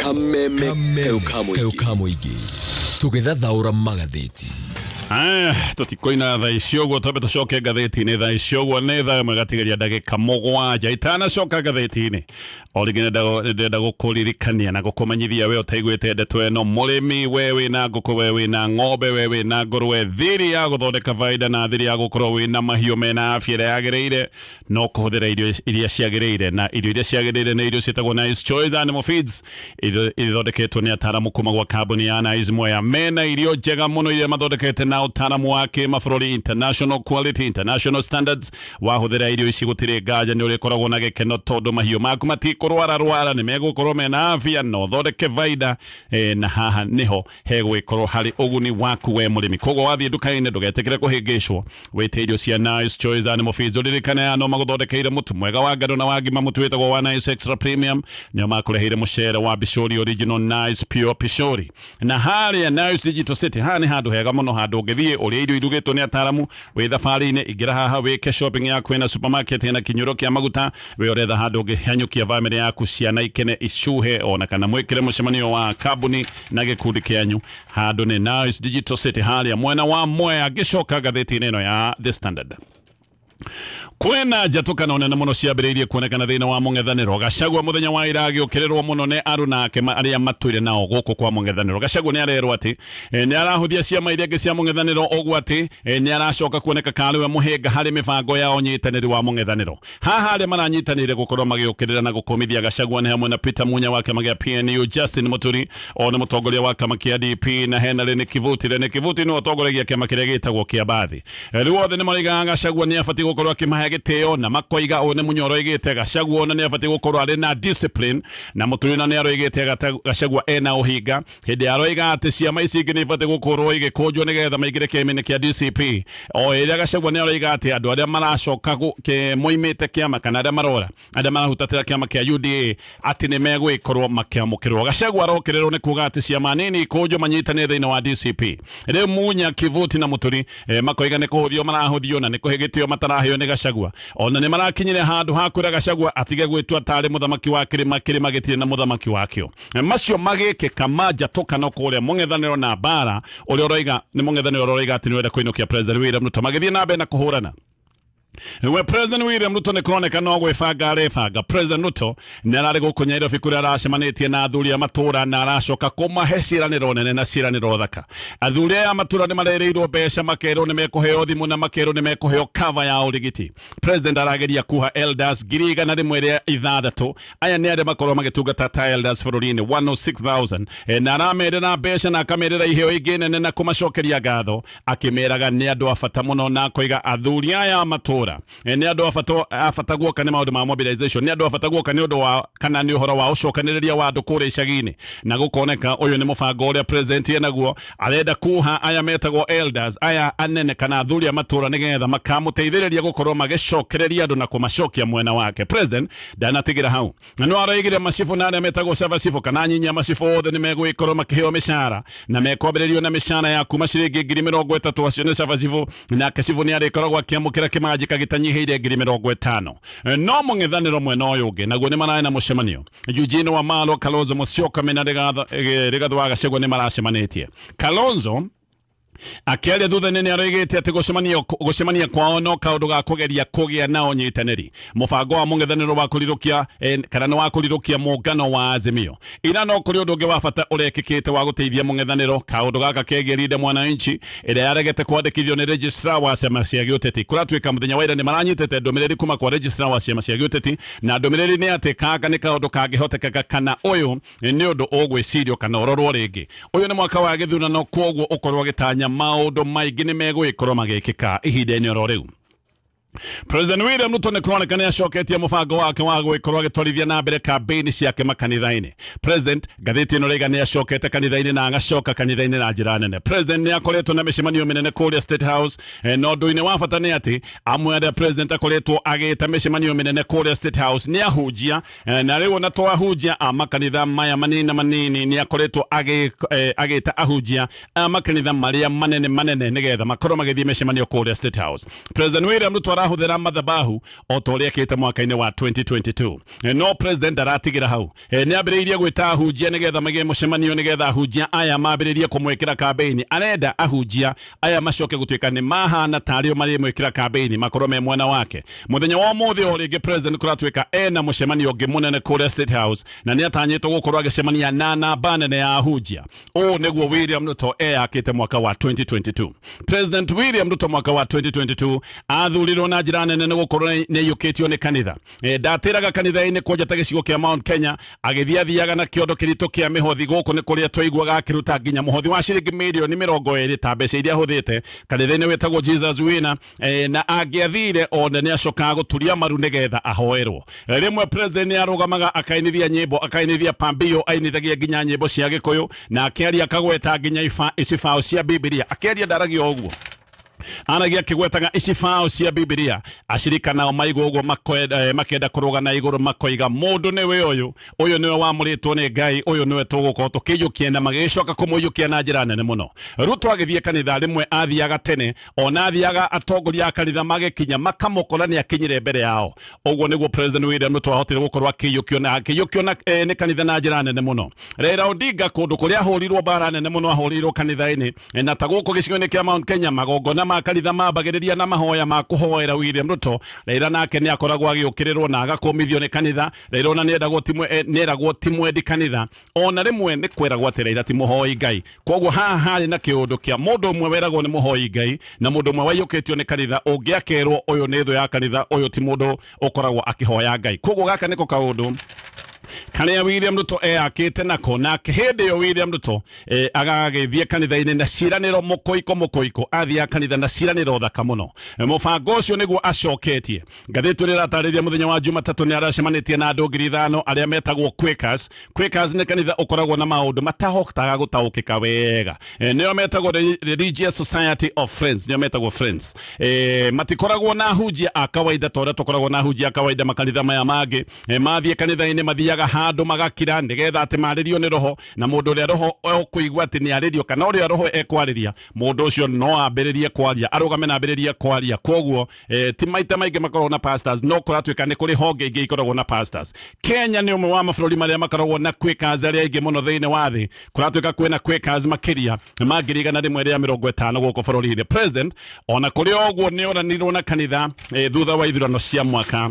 Kameme kayũ ka mũingĩ tũgĩthathaũra magathĩti. Aya, tũtikoina thaa ici ũguo, twambe tũcoke ngathĩti-inĩ thaa ici ũguo nĩ thaa ĩmwe gatigaria ndagĩka mũgwanja. Itanacoka ngathĩti-inĩ o rĩngĩ nĩndĩrenda gũkũririkania na gũkũmenyithia we ũtaiguĩte ndeto ĩno, mũrĩmi we wĩna ngũkũ, we wĩna ng'ombe, we wĩna ngũrwe, thiri ya gũthondeka baida na thiri ya gũkorwo wĩna mahiũ mena afya ĩrĩa yagĩrĩire no kũhũthĩra irio iria ciagĩrĩire, na irio iria ciagĩrĩire nĩ irio ciĩtagwo Nice Choice Animal Feeds, irio ithondeketwo nĩ ataaramu kuma gwa kambuni ya Nice Mwea. Mena irio njega mũno iria mathondekete na ũtaaramu wa kĩmabũrũri, international quality, international standards. Wahũthĩra irio ici gũtirĩ nganja nĩ ũrĩkoragwo na gĩkeno tondũ mahiũ maku matikũrwara rwara, nĩ megũkorwo mena afya na ũthondeke baida, na haha nĩho hegwĩkorwo harĩ ũguni waku we mũrĩmi. Koguo wathiĩ nduka-inĩ ndũgetĩkĩre kũhĩngĩcwo, wĩte irio cia Nice Choice Animal Feeds. Ũririkane aya no magũthondekeire mũtu mwega wa ngano na wa ngima, mũtu wĩtagwo wa Nice Extra Premium, nĩo makũreheire mũcere wa Bishori Original Nice Pure Pishori. Na harĩa Nice Digital City, haha nĩ handũ hega mũno, handũ ũngĩthiĩ ũrĩe irio irugĩtwo nĩ ataaramu. Wĩ thabarĩ-inĩ ingĩra haha wĩke shopping yaku, ĩna supermarket, ĩna kinyũro kĩa maguta, we ũretha handũ ũngĩhanyũkia bamĩrĩ yaku, ciana ikene icuhe, ona kana mwĩkĩre mũcemanio wa kambuni na gĩkundi kĩanyu. Handũ nĩ Nice Digital City harĩa mwena wa Mwea. Ngĩcoka ngathĩti-inĩ ĩno ya The Standard, kwĩna njatũkano nene mũno ciambĩrĩirie kuonekana thĩinĩ wa mũng'ethanĩro. Gachagua mũthenya wa ira agĩũkĩrĩrwo mũno nĩ aruna ake arĩa matũire nao gũkũ kwa mũng'ethanĩro. Gachagua nĩ arerwo atĩ nĩ arahũthia ciama iria ingĩ cia mũng'ethanĩro, ũguo atĩ nĩ aracoka kuoneka karĩ we mũhĩnga harĩ mĩbango ya ũnyitanĩri wa mũng'ethanĩro. Haha arĩa maranyitanĩire gũkorwo magĩũkĩrĩra na gũkũmithia Gachagua nĩ hamwe na Peter Munya wa kĩama kĩa PNU, Justin Muturi o nĩ mũtongoria wa kĩama kĩa DP, na hena Rene Kivuti. Rene Kivuti nĩwe ũtongoragia kĩama kĩrĩa gĩtagwo kĩa Bathi. Rĩu othe nĩ maroigaga Gachagua nĩ abatiĩ gũkorwo akĩmahe gĩtĩo, na makoiga ũũ nĩ Munya ũroigĩte Gachagua ona nĩ abatiĩ gũkorwo arĩ na discipline, na Muturi na nĩ aroigĩte Gachagua ena ũhinga hĩndĩ aroiga atĩ ciama ici ingĩ nĩ ibatiĩ gũkorwo igĩkũnjwo nĩgetha maingĩre kĩama-inĩ kĩa DCP. O ĩrĩa Gachagua nĩ aroiga atĩ andũ arĩa maracoka moimĩte kĩama kana arĩa marora arĩa marahutatĩra kĩama kĩa UDA atĩ nĩ megwĩkorwo makĩamũkĩrwo. Gachagua arokĩrĩrwo nĩ kuga atĩ ciama nini ikũnjwo manyitane thĩinĩ wa DCP. Rĩu Munya, Kivuti na Muturi makoiga nĩ kũhũthio marahũthio na nĩ kũhe gĩtĩo mataraheo nĩ Gachagua. Ona nĩ marakinyire handũ ha kwĩra Gachagua atige gwĩtua tarĩ mũthamaki wa kĩrĩma, kĩrĩma gĩtirĩ na mũthamaki wakĩo. Macio magĩkĩka manjatũkano kũrĩa mũng'ethanĩro na mbara, ũrĩa ũroiga nĩ mũng'ethanĩro ũroiga atĩ nĩ ũrenda kũinũkia President William Ruto, magĩthiĩ na mbere na kũhũrana. We President William Ruto nĩ kũroneka no gwĩbanga arebanga. President Ruto nĩ ararĩ gũkũ Nairobi kũrĩa aracemanĩtie na athuri a matũra na aracoka kũmahe ciĩranĩro nene na ciĩranĩro thaka. Athuri aya a matũra nĩ marerĩirwo mbeca, makerwo nĩ mekũheo thimũ na makerwo nĩ mekũheo cover ya ũrigiti. President arageria kuha elders 106,000. Aya nĩ arĩa makorwo magĩtungata ta elders bũrũri-inĩ 106,000, na aramerĩra mbeca na akamerĩra iheo ingĩ nene na kũmacokeria ngatho, akĩmeraga nĩ andũ a bata mũno, na akoiga athuri aya a matũra matũra. Nĩ andũ a bata a bata guoka nĩ maũndũ ma mobilization, nĩ andũ a bata guoka nĩ ũndũ wa kana nĩ ũhoro wa ũcokanĩrĩria wa andũ kũrĩa icagi-inĩ, na gũkoneka ũyũ nĩ mũbango ũrĩa president enaguo, arenda kuha aya metagwo elders, aya anene kana athuri a matũra, nĩgetha makamũteithĩrĩria gũkorwo magĩcokereria andũ na kũmacokia mwena wake. President ndanatigĩra hau, na no aroigire macibũ na arĩa metagwo caba cibũ kana nyinya macibũ othe nĩ megũgĩkorwo makĩheo mĩcara na mekwambĩrĩrio na mĩcara ya kuma ciringi 30,000. Acio nĩ caba cibũ, nake cibũ nĩ arĩkoragwo akĩamũkĩra kĩmanjĩka gĩtanyihĩire 50,000. No mũng'ethanĩro mwena ũyũ ũngĩ naguo nĩ mararĩ na mũcemanio. Eugene Wamalwa, Kalonzo Musyoka mena Rigathĩ wa Gachagua nĩ maracemanĩtie. Kalonzo akĩaria thutha-inĩ nĩ aroigĩte atĩ gũcemania kwao no kaũndũ ga kũgeria kũgĩa na ũnyitanĩri, mũbango wa mũng'ethanĩro wa kũrirũkia kana nĩ wa kũrirũkia mũngano wa Azimio. Ira no kũrĩ ũndũ ũngĩ wa bata ũrekĩkĩte wa gũteithia mũng'ethanĩro, kaũndũ gaka kegiĩ Linda Mwananchi ĩrĩa yaregete kwandĩkithio nĩ registrar wa ciama cia gĩũteti. Kũratuĩka mũthenya wa ira nĩ maranyitĩte ndũmĩrĩri kuma kwa registrar wa ciama cia gĩũteti, na ndũmĩrĩri nĩ atĩ kanga nĩ kaũndũ kangĩhotekeka kana ũyũ nĩ ũndũ ũgwĩcirio kana ũrorwo rĩngĩ. Ũyũ nĩ mwaka wa gĩthurano, kwoguo ũkorwo ũgĩtanya maũndũ maingĩ nĩ megũgĩkorwo magĩkĩka ihinda-inĩ oro rĩu. President William Ruto nĩ kũroneka nĩ acoketie mũbango wake wa gũgĩkorwo agĩtwarithia na mbere kambĩini ciake makanitha-inĩ. President, ngathĩti ĩno rĩga, nĩ acokete kanitha-inĩ na agacoka kanitha-inĩ na njĩra nene. President nĩ akoretwo na mĩcemanio mĩnene kũrĩa State House, na ũndũ-inĩ wa bata nĩ atĩ amwe arĩa president akoretwo agĩta mĩcemanio mĩnene kũrĩa State House nĩ ahunjia, na rĩu ona to ahunjia a makanitha maya manini na manini, nĩ akoretwo agĩta ahunjia a makanitha marĩa manene manene nĩgetha makorwo magĩthiĩ mĩcemanio kũrĩa State House. President William Ruto arahũthĩra mathabahu o ta ũrĩa ekĩte mwaka-inĩ wa 2022. No president ndaratigĩra hau. Nĩ ambĩrĩirie gwĩta ahunjia nĩgetha magĩe mũcemanio, nĩgetha ahunjia aya mambĩrĩrie kũmwĩkĩra kambĩini. Arenda ahunjia aya macoke gũtuĩka nĩ mahana tarĩo marĩmwĩkĩra kambĩini, makorwo me mwena wake. Mũthenya wa ũmũthĩ o rĩngĩ president kũratuĩka ena mũcemanio ũngĩ mũnene kũrĩa State House, na nĩ atanyĩtwo gũkorwo agĩcemania na namba nene ya ahunjia. Ũũ nĩguo William Ruto eyakĩte mwaka wa 2022. President William Ruto mwaka wa 2022 athurirwo na njĩra nene nĩ gũkorwo nĩ aiyũkĩtio nĩ kanitha. Ndatĩraga kanitha-inĩ kwanja ta gĩcigo kĩa Mount Kenya, agĩthiĩ athiaga na kĩondo kĩritũ kĩa mĩhothi. Gũkũ nĩ kũrĩa twaiguaga akĩruta nginya mũhothi wa ciringi mirioni 20 ta mbeca iria ahũthĩte kanitha-inĩ wĩtagwo Jesus Winner, na angĩathire one nĩ acokaga gũturia maru nĩgetha ahoerwo. Rĩmwe president nĩ arũgamaga akainithia nyĩmbo, akainithia pambio, ainithagia nginya nyĩmbo cia Gĩkũyũ, na akĩaria akagweta nginya icibaũ cia Bibilia. Akĩaria ndaragia ũguo, aragia akĩgwetaga icibaũ cia Bibilia. Acirika nao maigua ũguo makenda kũrũga na igũrũ, makoiga mũndũ nĩwe ũyũ, ũyũ nĩwe wamũrĩtwo nĩ Ngai, ũyũ nĩwe tũgũkorwo tũkĩiyũkia, na magĩgĩcoka kũmũiyũkia na njĩra nene mũno. Ruto agĩthiĩ kanitha rĩmwe athiaga tene, ona athiaga atongoria a kanitha magĩkinya makamũkora nĩ akinyire mbere yao. Ũguo nĩguo President William Ruto ahotire gũkorwo akĩiyũkio na akĩiyũkio na nĩ kanitha na njĩra nene mũno. Raila Odinga kũndũ kũrĩa ahũrirwo mbara nene mũno ahũrĩirwo kanitha-inĩ, na ta gũkũ gĩcigo-inĩ kĩa Mount Kenya magongona ma kanitha mambagĩrĩria na mahoya ma kũhoera William Ruto. Raila nake nĩ akoragwo agĩũkĩrĩrwo na agakũmithio nĩ kanitha. Raila ona nĩeragwo ti mwendi kanitha, ona rĩmwe nĩ kweragwo atĩ Raila ti mũhoi Ngai. Koguo haha harĩ na kĩũndũ kĩa mũndũ ũmwe weragwo nĩ mũhoi Ngai na mũndũ ũmwe waiyũkĩtio nĩ kanitha, ũngĩ akerwo ũyũ nĩ thũ ya kanitha, ũyũ ti mũndũ ũkoragwo akĩhoya Ngai. Koguo gaka nĩko kaũndũ karĩa William Ruto eyakĩte nako. Nake hĩndĩ ĩyo William Ruto agagĩthiĩ kanitha-inĩ na ciĩranĩro mũkũiko mũkũiko, athiaga kanitha na ciĩranĩro thaka mũno. Mũbango ũcio nĩguo acoketie. Ngathĩti ĩrĩa ĩratarĩria mũthenya wa Jumatatũ nĩ aracemanĩtie na andũ 5,000 arĩa metagwo Quakers. Quakers nĩ kanitha ũkoragwo na maũndũ matahotaga gũtaũkĩka wega. Nĩo metagwo Religious Society of Friends, nĩo metagwo Friends. Matikoragwo na ahunjia a kawaida ta ũrĩa tũkoragwo na ahunjia a kawaida makanitha maya mangĩ. Mathiĩ kanitha-inĩ mathiaga handũ magakira nĩgetha atĩ marĩrio nĩ roho, na mũndũ ũrĩa roho ũkũigua atĩ nĩ arĩrio kana ũrĩa roho ekwarĩria, mũndũ ũcio no ambĩrĩrie kwaria, arũgame na ambĩrĩrie kwaria. Koguo ti maita maingĩ makoragwo na pastors, no kũratuĩka nĩ kũrĩ honge ingĩ ikoragwo na pastors. Kenya nĩ ũmwe wa mabũrũri marĩa makoragwo na Quakers arĩa aingĩ mũno thĩinĩ wa thĩ. Kũratuĩka kwĩna Quakers makĩria ma 150,000 gũkũ bũrũri-inĩ. President ona kũrĩ o ũguo nĩ oranirwo na kanitha thutha wa ithurano cia mwaka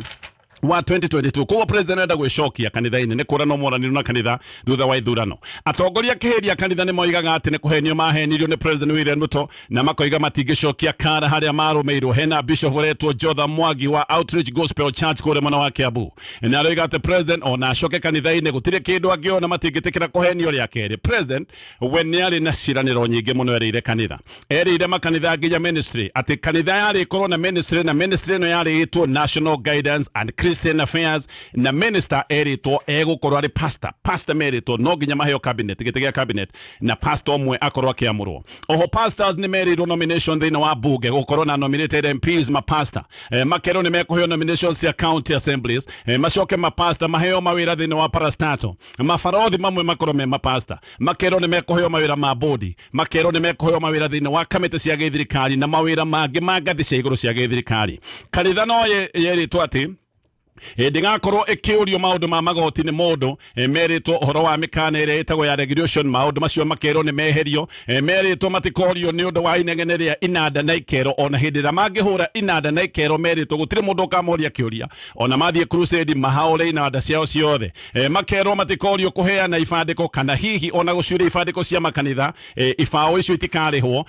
Wa 2022. Koguo president arenda gwĩcokia kanitha-inĩ nĩ kũranwo moranirwo na kanitha thutha wa ithurano. Atongoria kĩhĩria kanitha nĩ moigaga atĩ nĩ kũhenio mahenirio nĩ President William Ruto na makoiga matingĩcokia kara harĩa marũmĩirwo. Hena bishop ũretwo Jotham Mwangi wa Outreach Gospel Church kũrĩa mwena wa Kiambu na aroiga atĩ president ona acoke kanitha-inĩ gũtirĩ kĩndũ angĩona, matingĩtĩkĩra kũhenio rĩa kerĩ. President we nĩ arĩ na ciĩranĩro nyingĩ mũno erĩire kanitha, erĩire makanitha nginya ministry atĩ kanitha yarĩ ĩkorwo na ministry, na ministry ĩno yarĩ ĩtwo National Guidance and Christian Affairs, na minister erĩtwo egũkorwo arĩ pastor. Pastor merĩtwo no nginya maheo cabinet, gĩtĩ gĩa cabinet, na pastor ũmwe akorwo akĩamũrwo. Oho pastors nĩ merĩirwo nomination thĩinĩ wa bunge, gũkorwo na nominated MPs mapastor, makerwo nĩ mekũheo nominations cia county assemblies, macoke mapastor maheo mawĩra thĩinĩ wa parastato, mabarothi mamwe makorwo me mapastor, makerwo nĩ mekũheo mawĩra ma bodi, makerwo nĩ mekũheo mawĩra thĩinĩ wa kamĩtĩ cia gĩthirikari na mawĩra mangĩ ma ngathĩ cia igũrũ cia gĩthirikari. Kanitha no yerĩtwo atĩ ndĩgakorwo ĩkĩũrio maũndũ ma magoti nĩ mũndũ. Merĩtwo ũhoro wa mĩkana ĩrĩa ĩtagwo ya regulation, maũndũ macio makerwo nĩ meherio. Merĩtwo matikorio nĩ ũndũ wa inegene rĩa inanda na ikero, ona hĩndĩ ĩrĩa mangĩhũra inanda na ikero merĩtwo gũtirĩ mũndũ ũkamoria kĩũria, ona mathiĩ crusade mahaũre inanda ciao ciothe. Makerwo matikorio kũheana ibandĩko kana hihi ona gũcuria ibandĩko cia makanitha, ibaũ icio itikarĩhwo,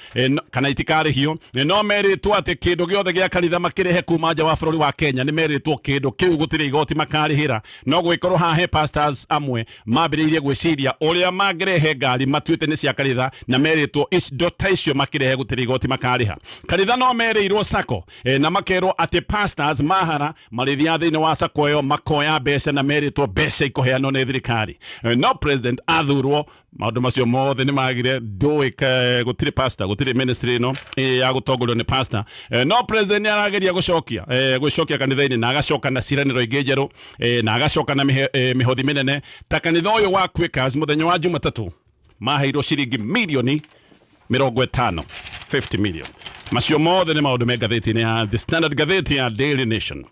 kana itikarĩhio. No merĩtwo atĩ kĩndũ gĩothe gĩa kanitha makĩrehe kuma nja wa bũrũri wa Kenya nĩ merĩtwo kĩndũ kĩu gũtirĩ igoti makarĩhĩra. No gwĩkorwo haha he pastors amwe mambĩrĩirie gwĩciria ũrĩa mangĩrehe ngari matuĩte nĩ cia kanitha, na merĩtwo indo ta icio makĩrehe gũtirĩ igoti makarĩha. Kanitha no merĩirwo sacco, na makerwo atĩ pastors mahara marĩthiaga thĩinĩ wa sacco ĩyo makoya mbeca, na merĩtwo mbeca ikũheanwo nĩ thirikari. No president athurwo maũndũ macio mothe nĩ magire ndũĩ gũtirĩ pastor, gũtirĩ ministry ĩno ya gũtongorio nĩ pastor. No president nĩ arageria gũcokia, gũcokia kanitha-inĩ, na agacoka na ciĩranĩro ingĩ njerũ, na agacoka na mĩhothi mĩnene. Ta kanitha ũyũ wa Quakers mũthenya wa Jumatatũ maheirwo ciringi mirioni 50, 50 million. Macio mothe nĩ maũndũ me ngathĩti-inĩ ya The Standard, ngathĩti ya Daily Nation.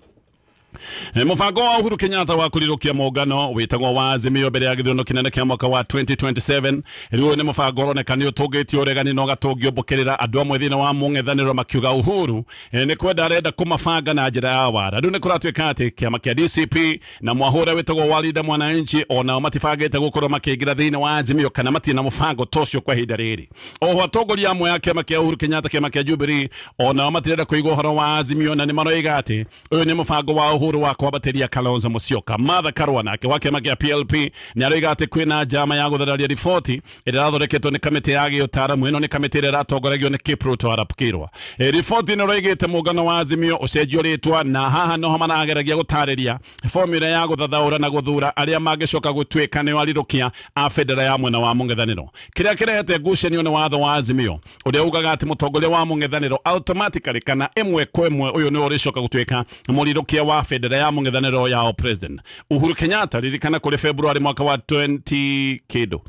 Mũbango wa Uhuru Kenyatta wa kũrirũkia mũngano wĩtagwo wa Azimio mbere ya gĩthurano kĩnene kĩa mwaka wa 2027 rĩu nĩ mũbango ũroneka nĩ ũtũngĩtio ũregani na ũgatũngio mbũkĩrĩra andũ amwe thĩinĩ wa mũng'ethanĩro makiuga Uhuru nĩ kwenda arenda kũmabanga na njĩra ya wara. Rĩu nĩ kũratuĩka atĩ kĩama kĩa DCP na mwahũra wĩtagwo wa Linda Mwananchi onao matibangĩte gũkorwo makĩingĩra thĩinĩ wa Azimio kana matirĩ na mũbango ta ũcio kwa ihinda rĩrĩ. Oho atongoria amwe a kĩama kĩa Uhuru Kenyatta, kĩama kĩa Jubilee, onao matirenda kũigua ũhoro wa Azimio na nĩ maroiga atĩ ũyũ nĩ mũbango wa Uhuru wa kwambatĩria Kalonzo Musyoka. Martha Karua nake wa kĩama kĩa PLP nĩ aroiga atĩ kwĩna njama ya gũthararia riboti ĩrĩa ĩrathondeketwo nĩ kamĩtĩ ya gĩũtaaramu. Ĩno nĩ kamĩtĩ ĩrĩa ĩratongoragio nĩ Kipruto Arap Kirwa. Riboti ĩno ĩroigĩte mũngano wa Azimio ũcenjio rĩtwa, na haha noho marageragia gũtarĩria formula ya gũthathaũra na gũthura arĩa mangĩcoka gũtuĩka nĩo arirũkia a bendera ya mwena wa mũng'ethanĩro. Kĩrĩa kĩrehete ngucanio nĩ watho wa Azimio ũrĩa ugaga atĩ mũtongoria wa mũng'ethanĩro automatically kana ĩmwe kwa ĩmwe ũyũ nĩwe ũrĩcoka gũtuĩka mũrirũkia wa bendera ya mũng'ethanĩro yao president Uhuru Kenyatta. Ririkana kũrĩ February mwaka wa 20 kĩndũ,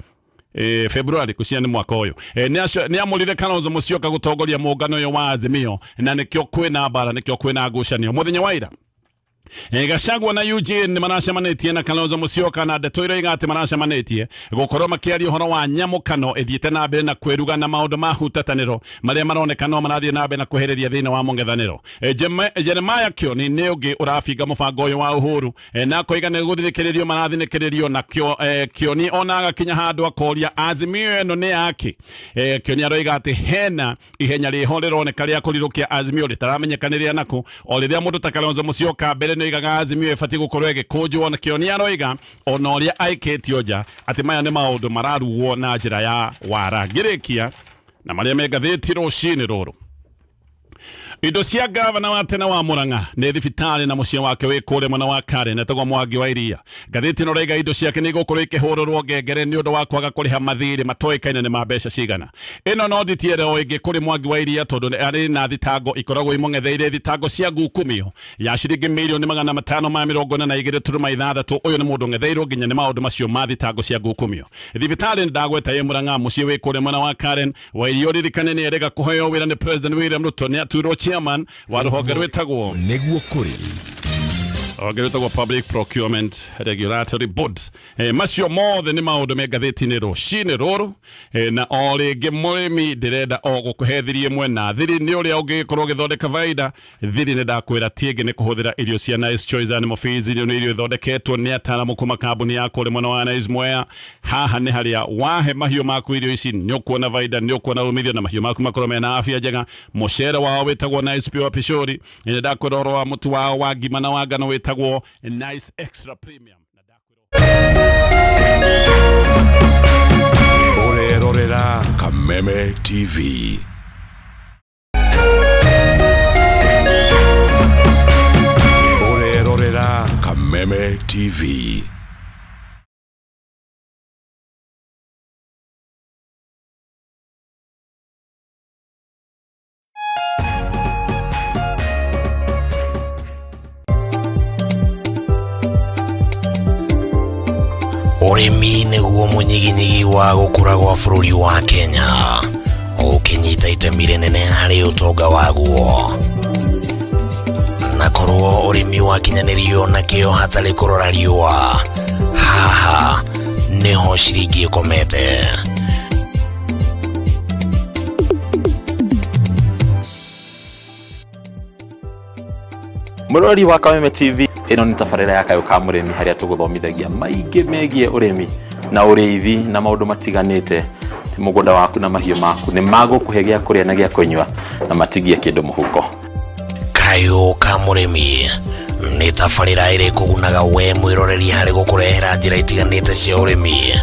February kucia nĩ mwaka ũyũ, nĩ amũrire Kalonzo Musyoka gũtongoria mũngano ũyũ wa Azimio, na nĩkĩo kwĩna mbara, nĩkĩo kwĩna ngucanio. Mũthenya wa ira Gachagua na Eugene nĩ maracemanĩtie na Kalonzo Musyoka, na ndeto iroiga atĩ maracemanĩtie gũkorwo makĩaria ũhoro wa nyamũkano ĩthiĩte na mbere na kwĩruga na maũndũ ma hutatanĩro marĩa maroneka no marathiĩ na mbere na kwehereria thĩinĩ wa mũng'ethanĩro. Jeremiah Kioni nĩ ũngĩ ũrabinga mũbango ũyũ wa Uhuru, na akoiga nĩ gũthinĩkĩrĩrio marathinĩkĩrĩrio na Kioni ona agakinya handũ akoria Azimio ĩno nĩ yake. Kioni aroiga atĩ hena ihenya rĩho rĩroneka rĩa kũrirũkia Azimio rĩtaramenyeka nĩ rĩa nakũ, o rĩrĩa mũndũ ta Kalonzo Musyoka mbere nĩ oigaga Azimio ĩbatiĩ gũkorwo ĩgĩkũnjwo, na Kioni aroiga ona ũrĩa aikĩtio nja atĩ maya nĩ maũndũ mararugwo na njĩra ya wara. Ngĩrĩkia na marĩa me ngathĩti rũcinĩ rũrũ, indo cia gavana wa tene wa Murang'a nĩ thibitarĩ na mũciĩ wake wĩ kũrĩa mwena wa Karen etagwo Mwangi wa Iria. Ngathĩti ĩno raiga indo ciake nĩ igũkorwo ikĩhũrũrwo ngengere nĩ ũndũ wa kwaga kũrĩha mathirĩ matoĩkaine nĩ ma mbeca cigana. Ĩno no nditiere o ĩngĩ kũrĩ Mwangi wa Iria tondũ arĩ na thitango ikoragwo imũng'etheire, thitango cia ngukumio ya ciringi mirioni 542.6. Ũyũ nĩ mũndũ ũng'etheirwo nginya nĩ maũndũ macio ma thitango cia ngukumio. Thibitarĩ nĩ ndagweta ĩ Murang'a, mũciĩ wĩ kũrĩa mwena wa Karen. Wa Iria ũririkane nĩ erĩga kũheo wĩra nĩ President William Ruto, nĩ atuirwo chairman wa rũhonge rwĩtagwo Nĩguo kũrĩ. Rũhonge rwĩtagwo Public Procurement Regulatory Board. Macio mothe nĩ maũndũ me ngathĩti-inĩ rũcinĩ rũrũ. Na o rĩngĩ mũrĩmi ndĩrenda o gũkũhe thiri ĩmwe na thiri nĩ ũrĩa ũngĩgĩkorwo ũgĩthondeka baida. Thiri nĩ ndakwĩra ti ĩngĩ nĩ kũhũthĩra irio cia Nice Choice Animal Feeds. Irio nĩ irio ithondeketwo nĩ ataaramu kuma kambuni ya kũrĩ mwena wa Nice Mwea. Haha nĩ harĩa wahe mahiũ maku irio ici nĩ ũkuona baida, nĩ ũkuona umithio na mahiũ maku makorwo mena afya njega. Mũcere wao wĩtagwo Nice Pure Pishori. Nĩ ndakwĩra ũhoro wa mũtu wao wa ngima na wa ngano wĩtagwo Nice Extra Premium. Ũrerorera Kameme TV. Ũrerorera Kameme TV. Ũrĩmi nĩguo mũnyiginyigi wa gũkũra gwa bũrũri wa Kenya, ũkĩnyita itemi rĩnene harĩ ũtonga waguo. Na korwo ũrĩmi wakinyanĩrio na kĩo hatarĩ kũrora riũa, haha nĩho ciringi ĩkomete. Mũrori wa Kameme TV, ĩno nĩ tabarĩra ya Kayũ ka Mũrĩmi harĩa tũgũthomithagia maingĩ megiĩ ũrĩmi na ũrĩithi na maũndũ matiganĩte. Ti mũgũnda waku na mahiũ maku nĩ magũkũhe gĩa kũrĩa na gĩa kũnyua na matigie kĩndũ mũhuko. Kayũ ka Mũrĩmi nĩ tabarĩra ĩrĩ kũgunaga we mwĩroreri harĩ gũkũrehera njĩra itiganĩte cia ũrĩmi,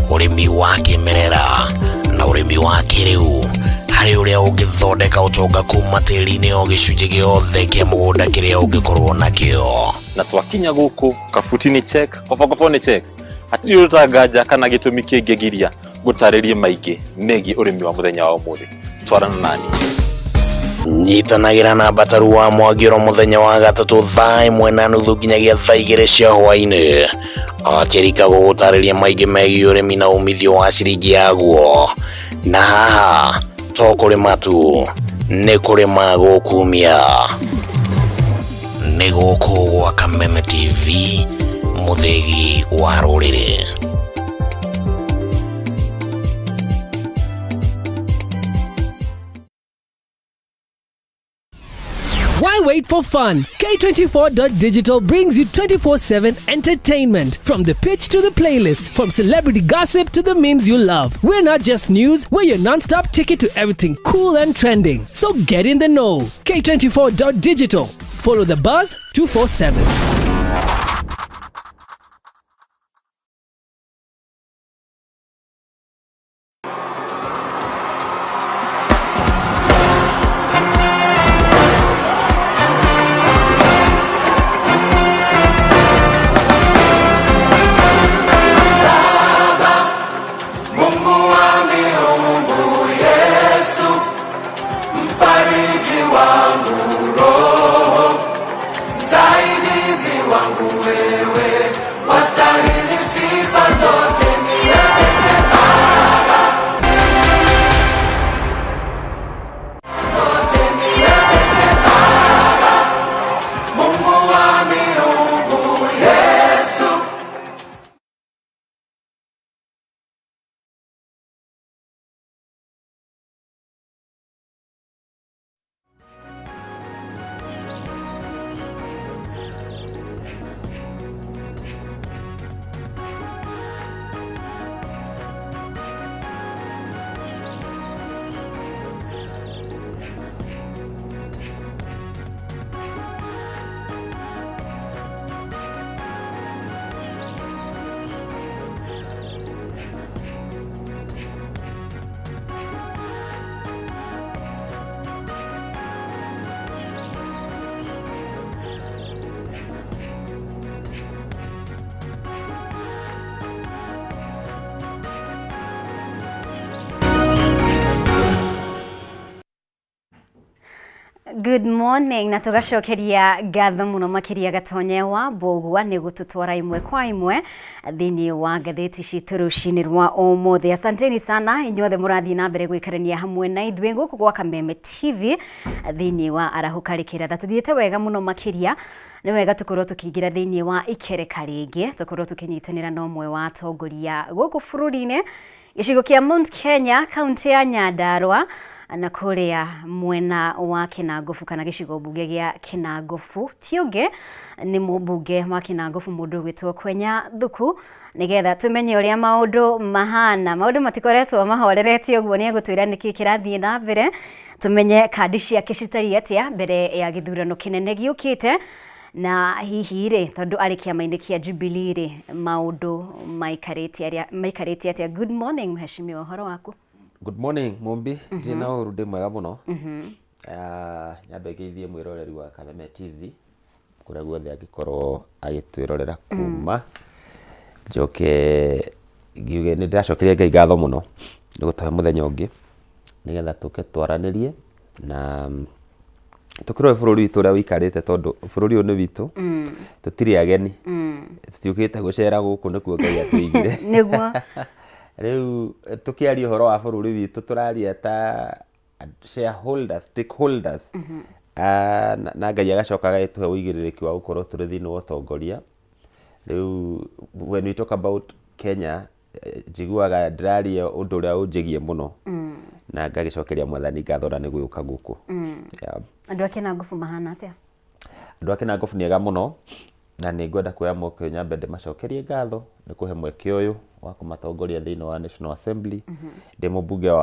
ũrĩmi wa kĩmerera na ũrĩmi wa kĩrĩu, harĩ ũrĩa ũngĩthondeka ũtonga kuma tĩri-inĩ o gĩcunjĩ gĩothe kĩa mũgũnda kĩrĩa ũngĩkorwo nakĩo. Na twakinya gũkũ kabuti nĩ check, kobokobo nĩ check, hatirĩ ũndũ ta nganja kana gĩtũmi kĩngĩgiria gũtarĩrie maingĩ megiĩ ũrĩmi wa mũthenya wa ũmũthĩ. Twarana nani. Nyitanagĩra na Mbataru wa Mwangi oro mũthenya wa gatatũ thaa 1:30 nginyagia thaa 2 cia hwaĩ-inĩ, akĩrika gũgũtarĩria maingĩ megiĩ ũrĩmi na umithio wa ciringi yaguo. Na haha to kũrĩma tu, nĩ kũrĩma gũkumia. Nĩ gũkũ gwa Kameme TV, mũthĩgi wa rũrĩrĩ. Why wait for fun? K24.digital brings you 24/7 entertainment. From the pitch to the playlist, from celebrity gossip to the memes you love. We're not just news, we're your non-stop ticket to everything cool and trending. So get in the know. K24.digital. Follow the buzz 247. Mungu wa miungu, Yesu mfariji wangu, Roho msaidizi Good morning, na tugacokeria ngatho muno makiria Gatonye wa Mbũgua nĩ gũtũtwara imwe kwa imwe thĩinĩ wa ngathĩti citũ rũcinĩ rwa ũmũthĩ. Asanteni sana inyuothe mũrathiĩ na mbere gũikarania hamwe na ithuĩ gũkũ gwa Kameme TV thĩinĩ wa Arahũka Rĩkĩratha. Tũthiĩte wega mũno makĩria, nĩ wega tũkorwo tũkĩingĩra thĩinĩ wa ikereka rĩngĩ, tũkorwo tũkĩnyitanĩra na ũmwe wa atongoria gũkũ bũrũri-inĩ, gĩcigo kĩa Mount Kenya, kaunti ya Nyandarua na kũrĩa mwena wa Kinangofu kana gĩcigo mbunge gĩa Kinangofu. Ti ũngĩ nĩ mũmbunge wa Kinangofu, mũndũ ũgwĩtwo Kwenya Thuku, nĩgetha tũmenye ũrĩa maũndũ mahana. Maũndũ matikoretwo mahorerete ũguo, nĩ egũtwĩra nĩkĩ kĩrathiĩ na mbere, tũmenye kandi ciake citariĩ atĩa mbere ya gĩthurano kĩnene gĩũkĩte, na hihi rĩ, tondũ arĩ kĩama-inĩ kĩa Jubilee rĩ, maũndũ maikarĩte atĩa. Good morning mheshimiwa, ũhoro waku? Good morning Mumbi, ndirĩ na ũru, ndĩ mwega mũno. Nyambe ngeithie mwĩroreri wa Kameme TV kũrĩa guothe angĩkorwo agĩtwĩrorera kuma, njoke ngiuge nĩ ndĩracokeria Ngai ngatho mũno nĩ gũtũhe mũthenya ũngĩ nĩgetha tũke twaranĩrie na tũkĩrore bũrũri witũ ũrĩa ũikarĩte, tondũ bũrũri ũyũ nĩ witũ, tũtirĩ ageni, tũtiũkĩte gũcera gũkũ, nĩkuo Ngai atũigire. Rĩu tũkĩaria ũhoro wa bũrũri witũ, tũraria ta shareholders, stakeholders. Na Ngai agacoka agagĩtũhe ũigĩrĩrĩki wa gũkorwo tũrĩ thĩinĩ wa ũtongoria. Rĩu when we talk about Kenya, njiguaga ndĩraria ũndũ ũrĩa ũnjĩgie mũno na ngagĩcokeria Mwathani ngatho na nĩ gũgĩũka gũkũ. Yeah. Andũ a Kinangofu mahana atĩa? Andũ a Kinangofu nĩ ega mũno, na nĩ ngwenda kuoya mweke ũyũ nyambe ndĩmacokerie ngatho nĩ kũhe mweke ũyũ wa kũmatongoria thĩinĩ wa National Assembly ndĩ mũmbunge wao.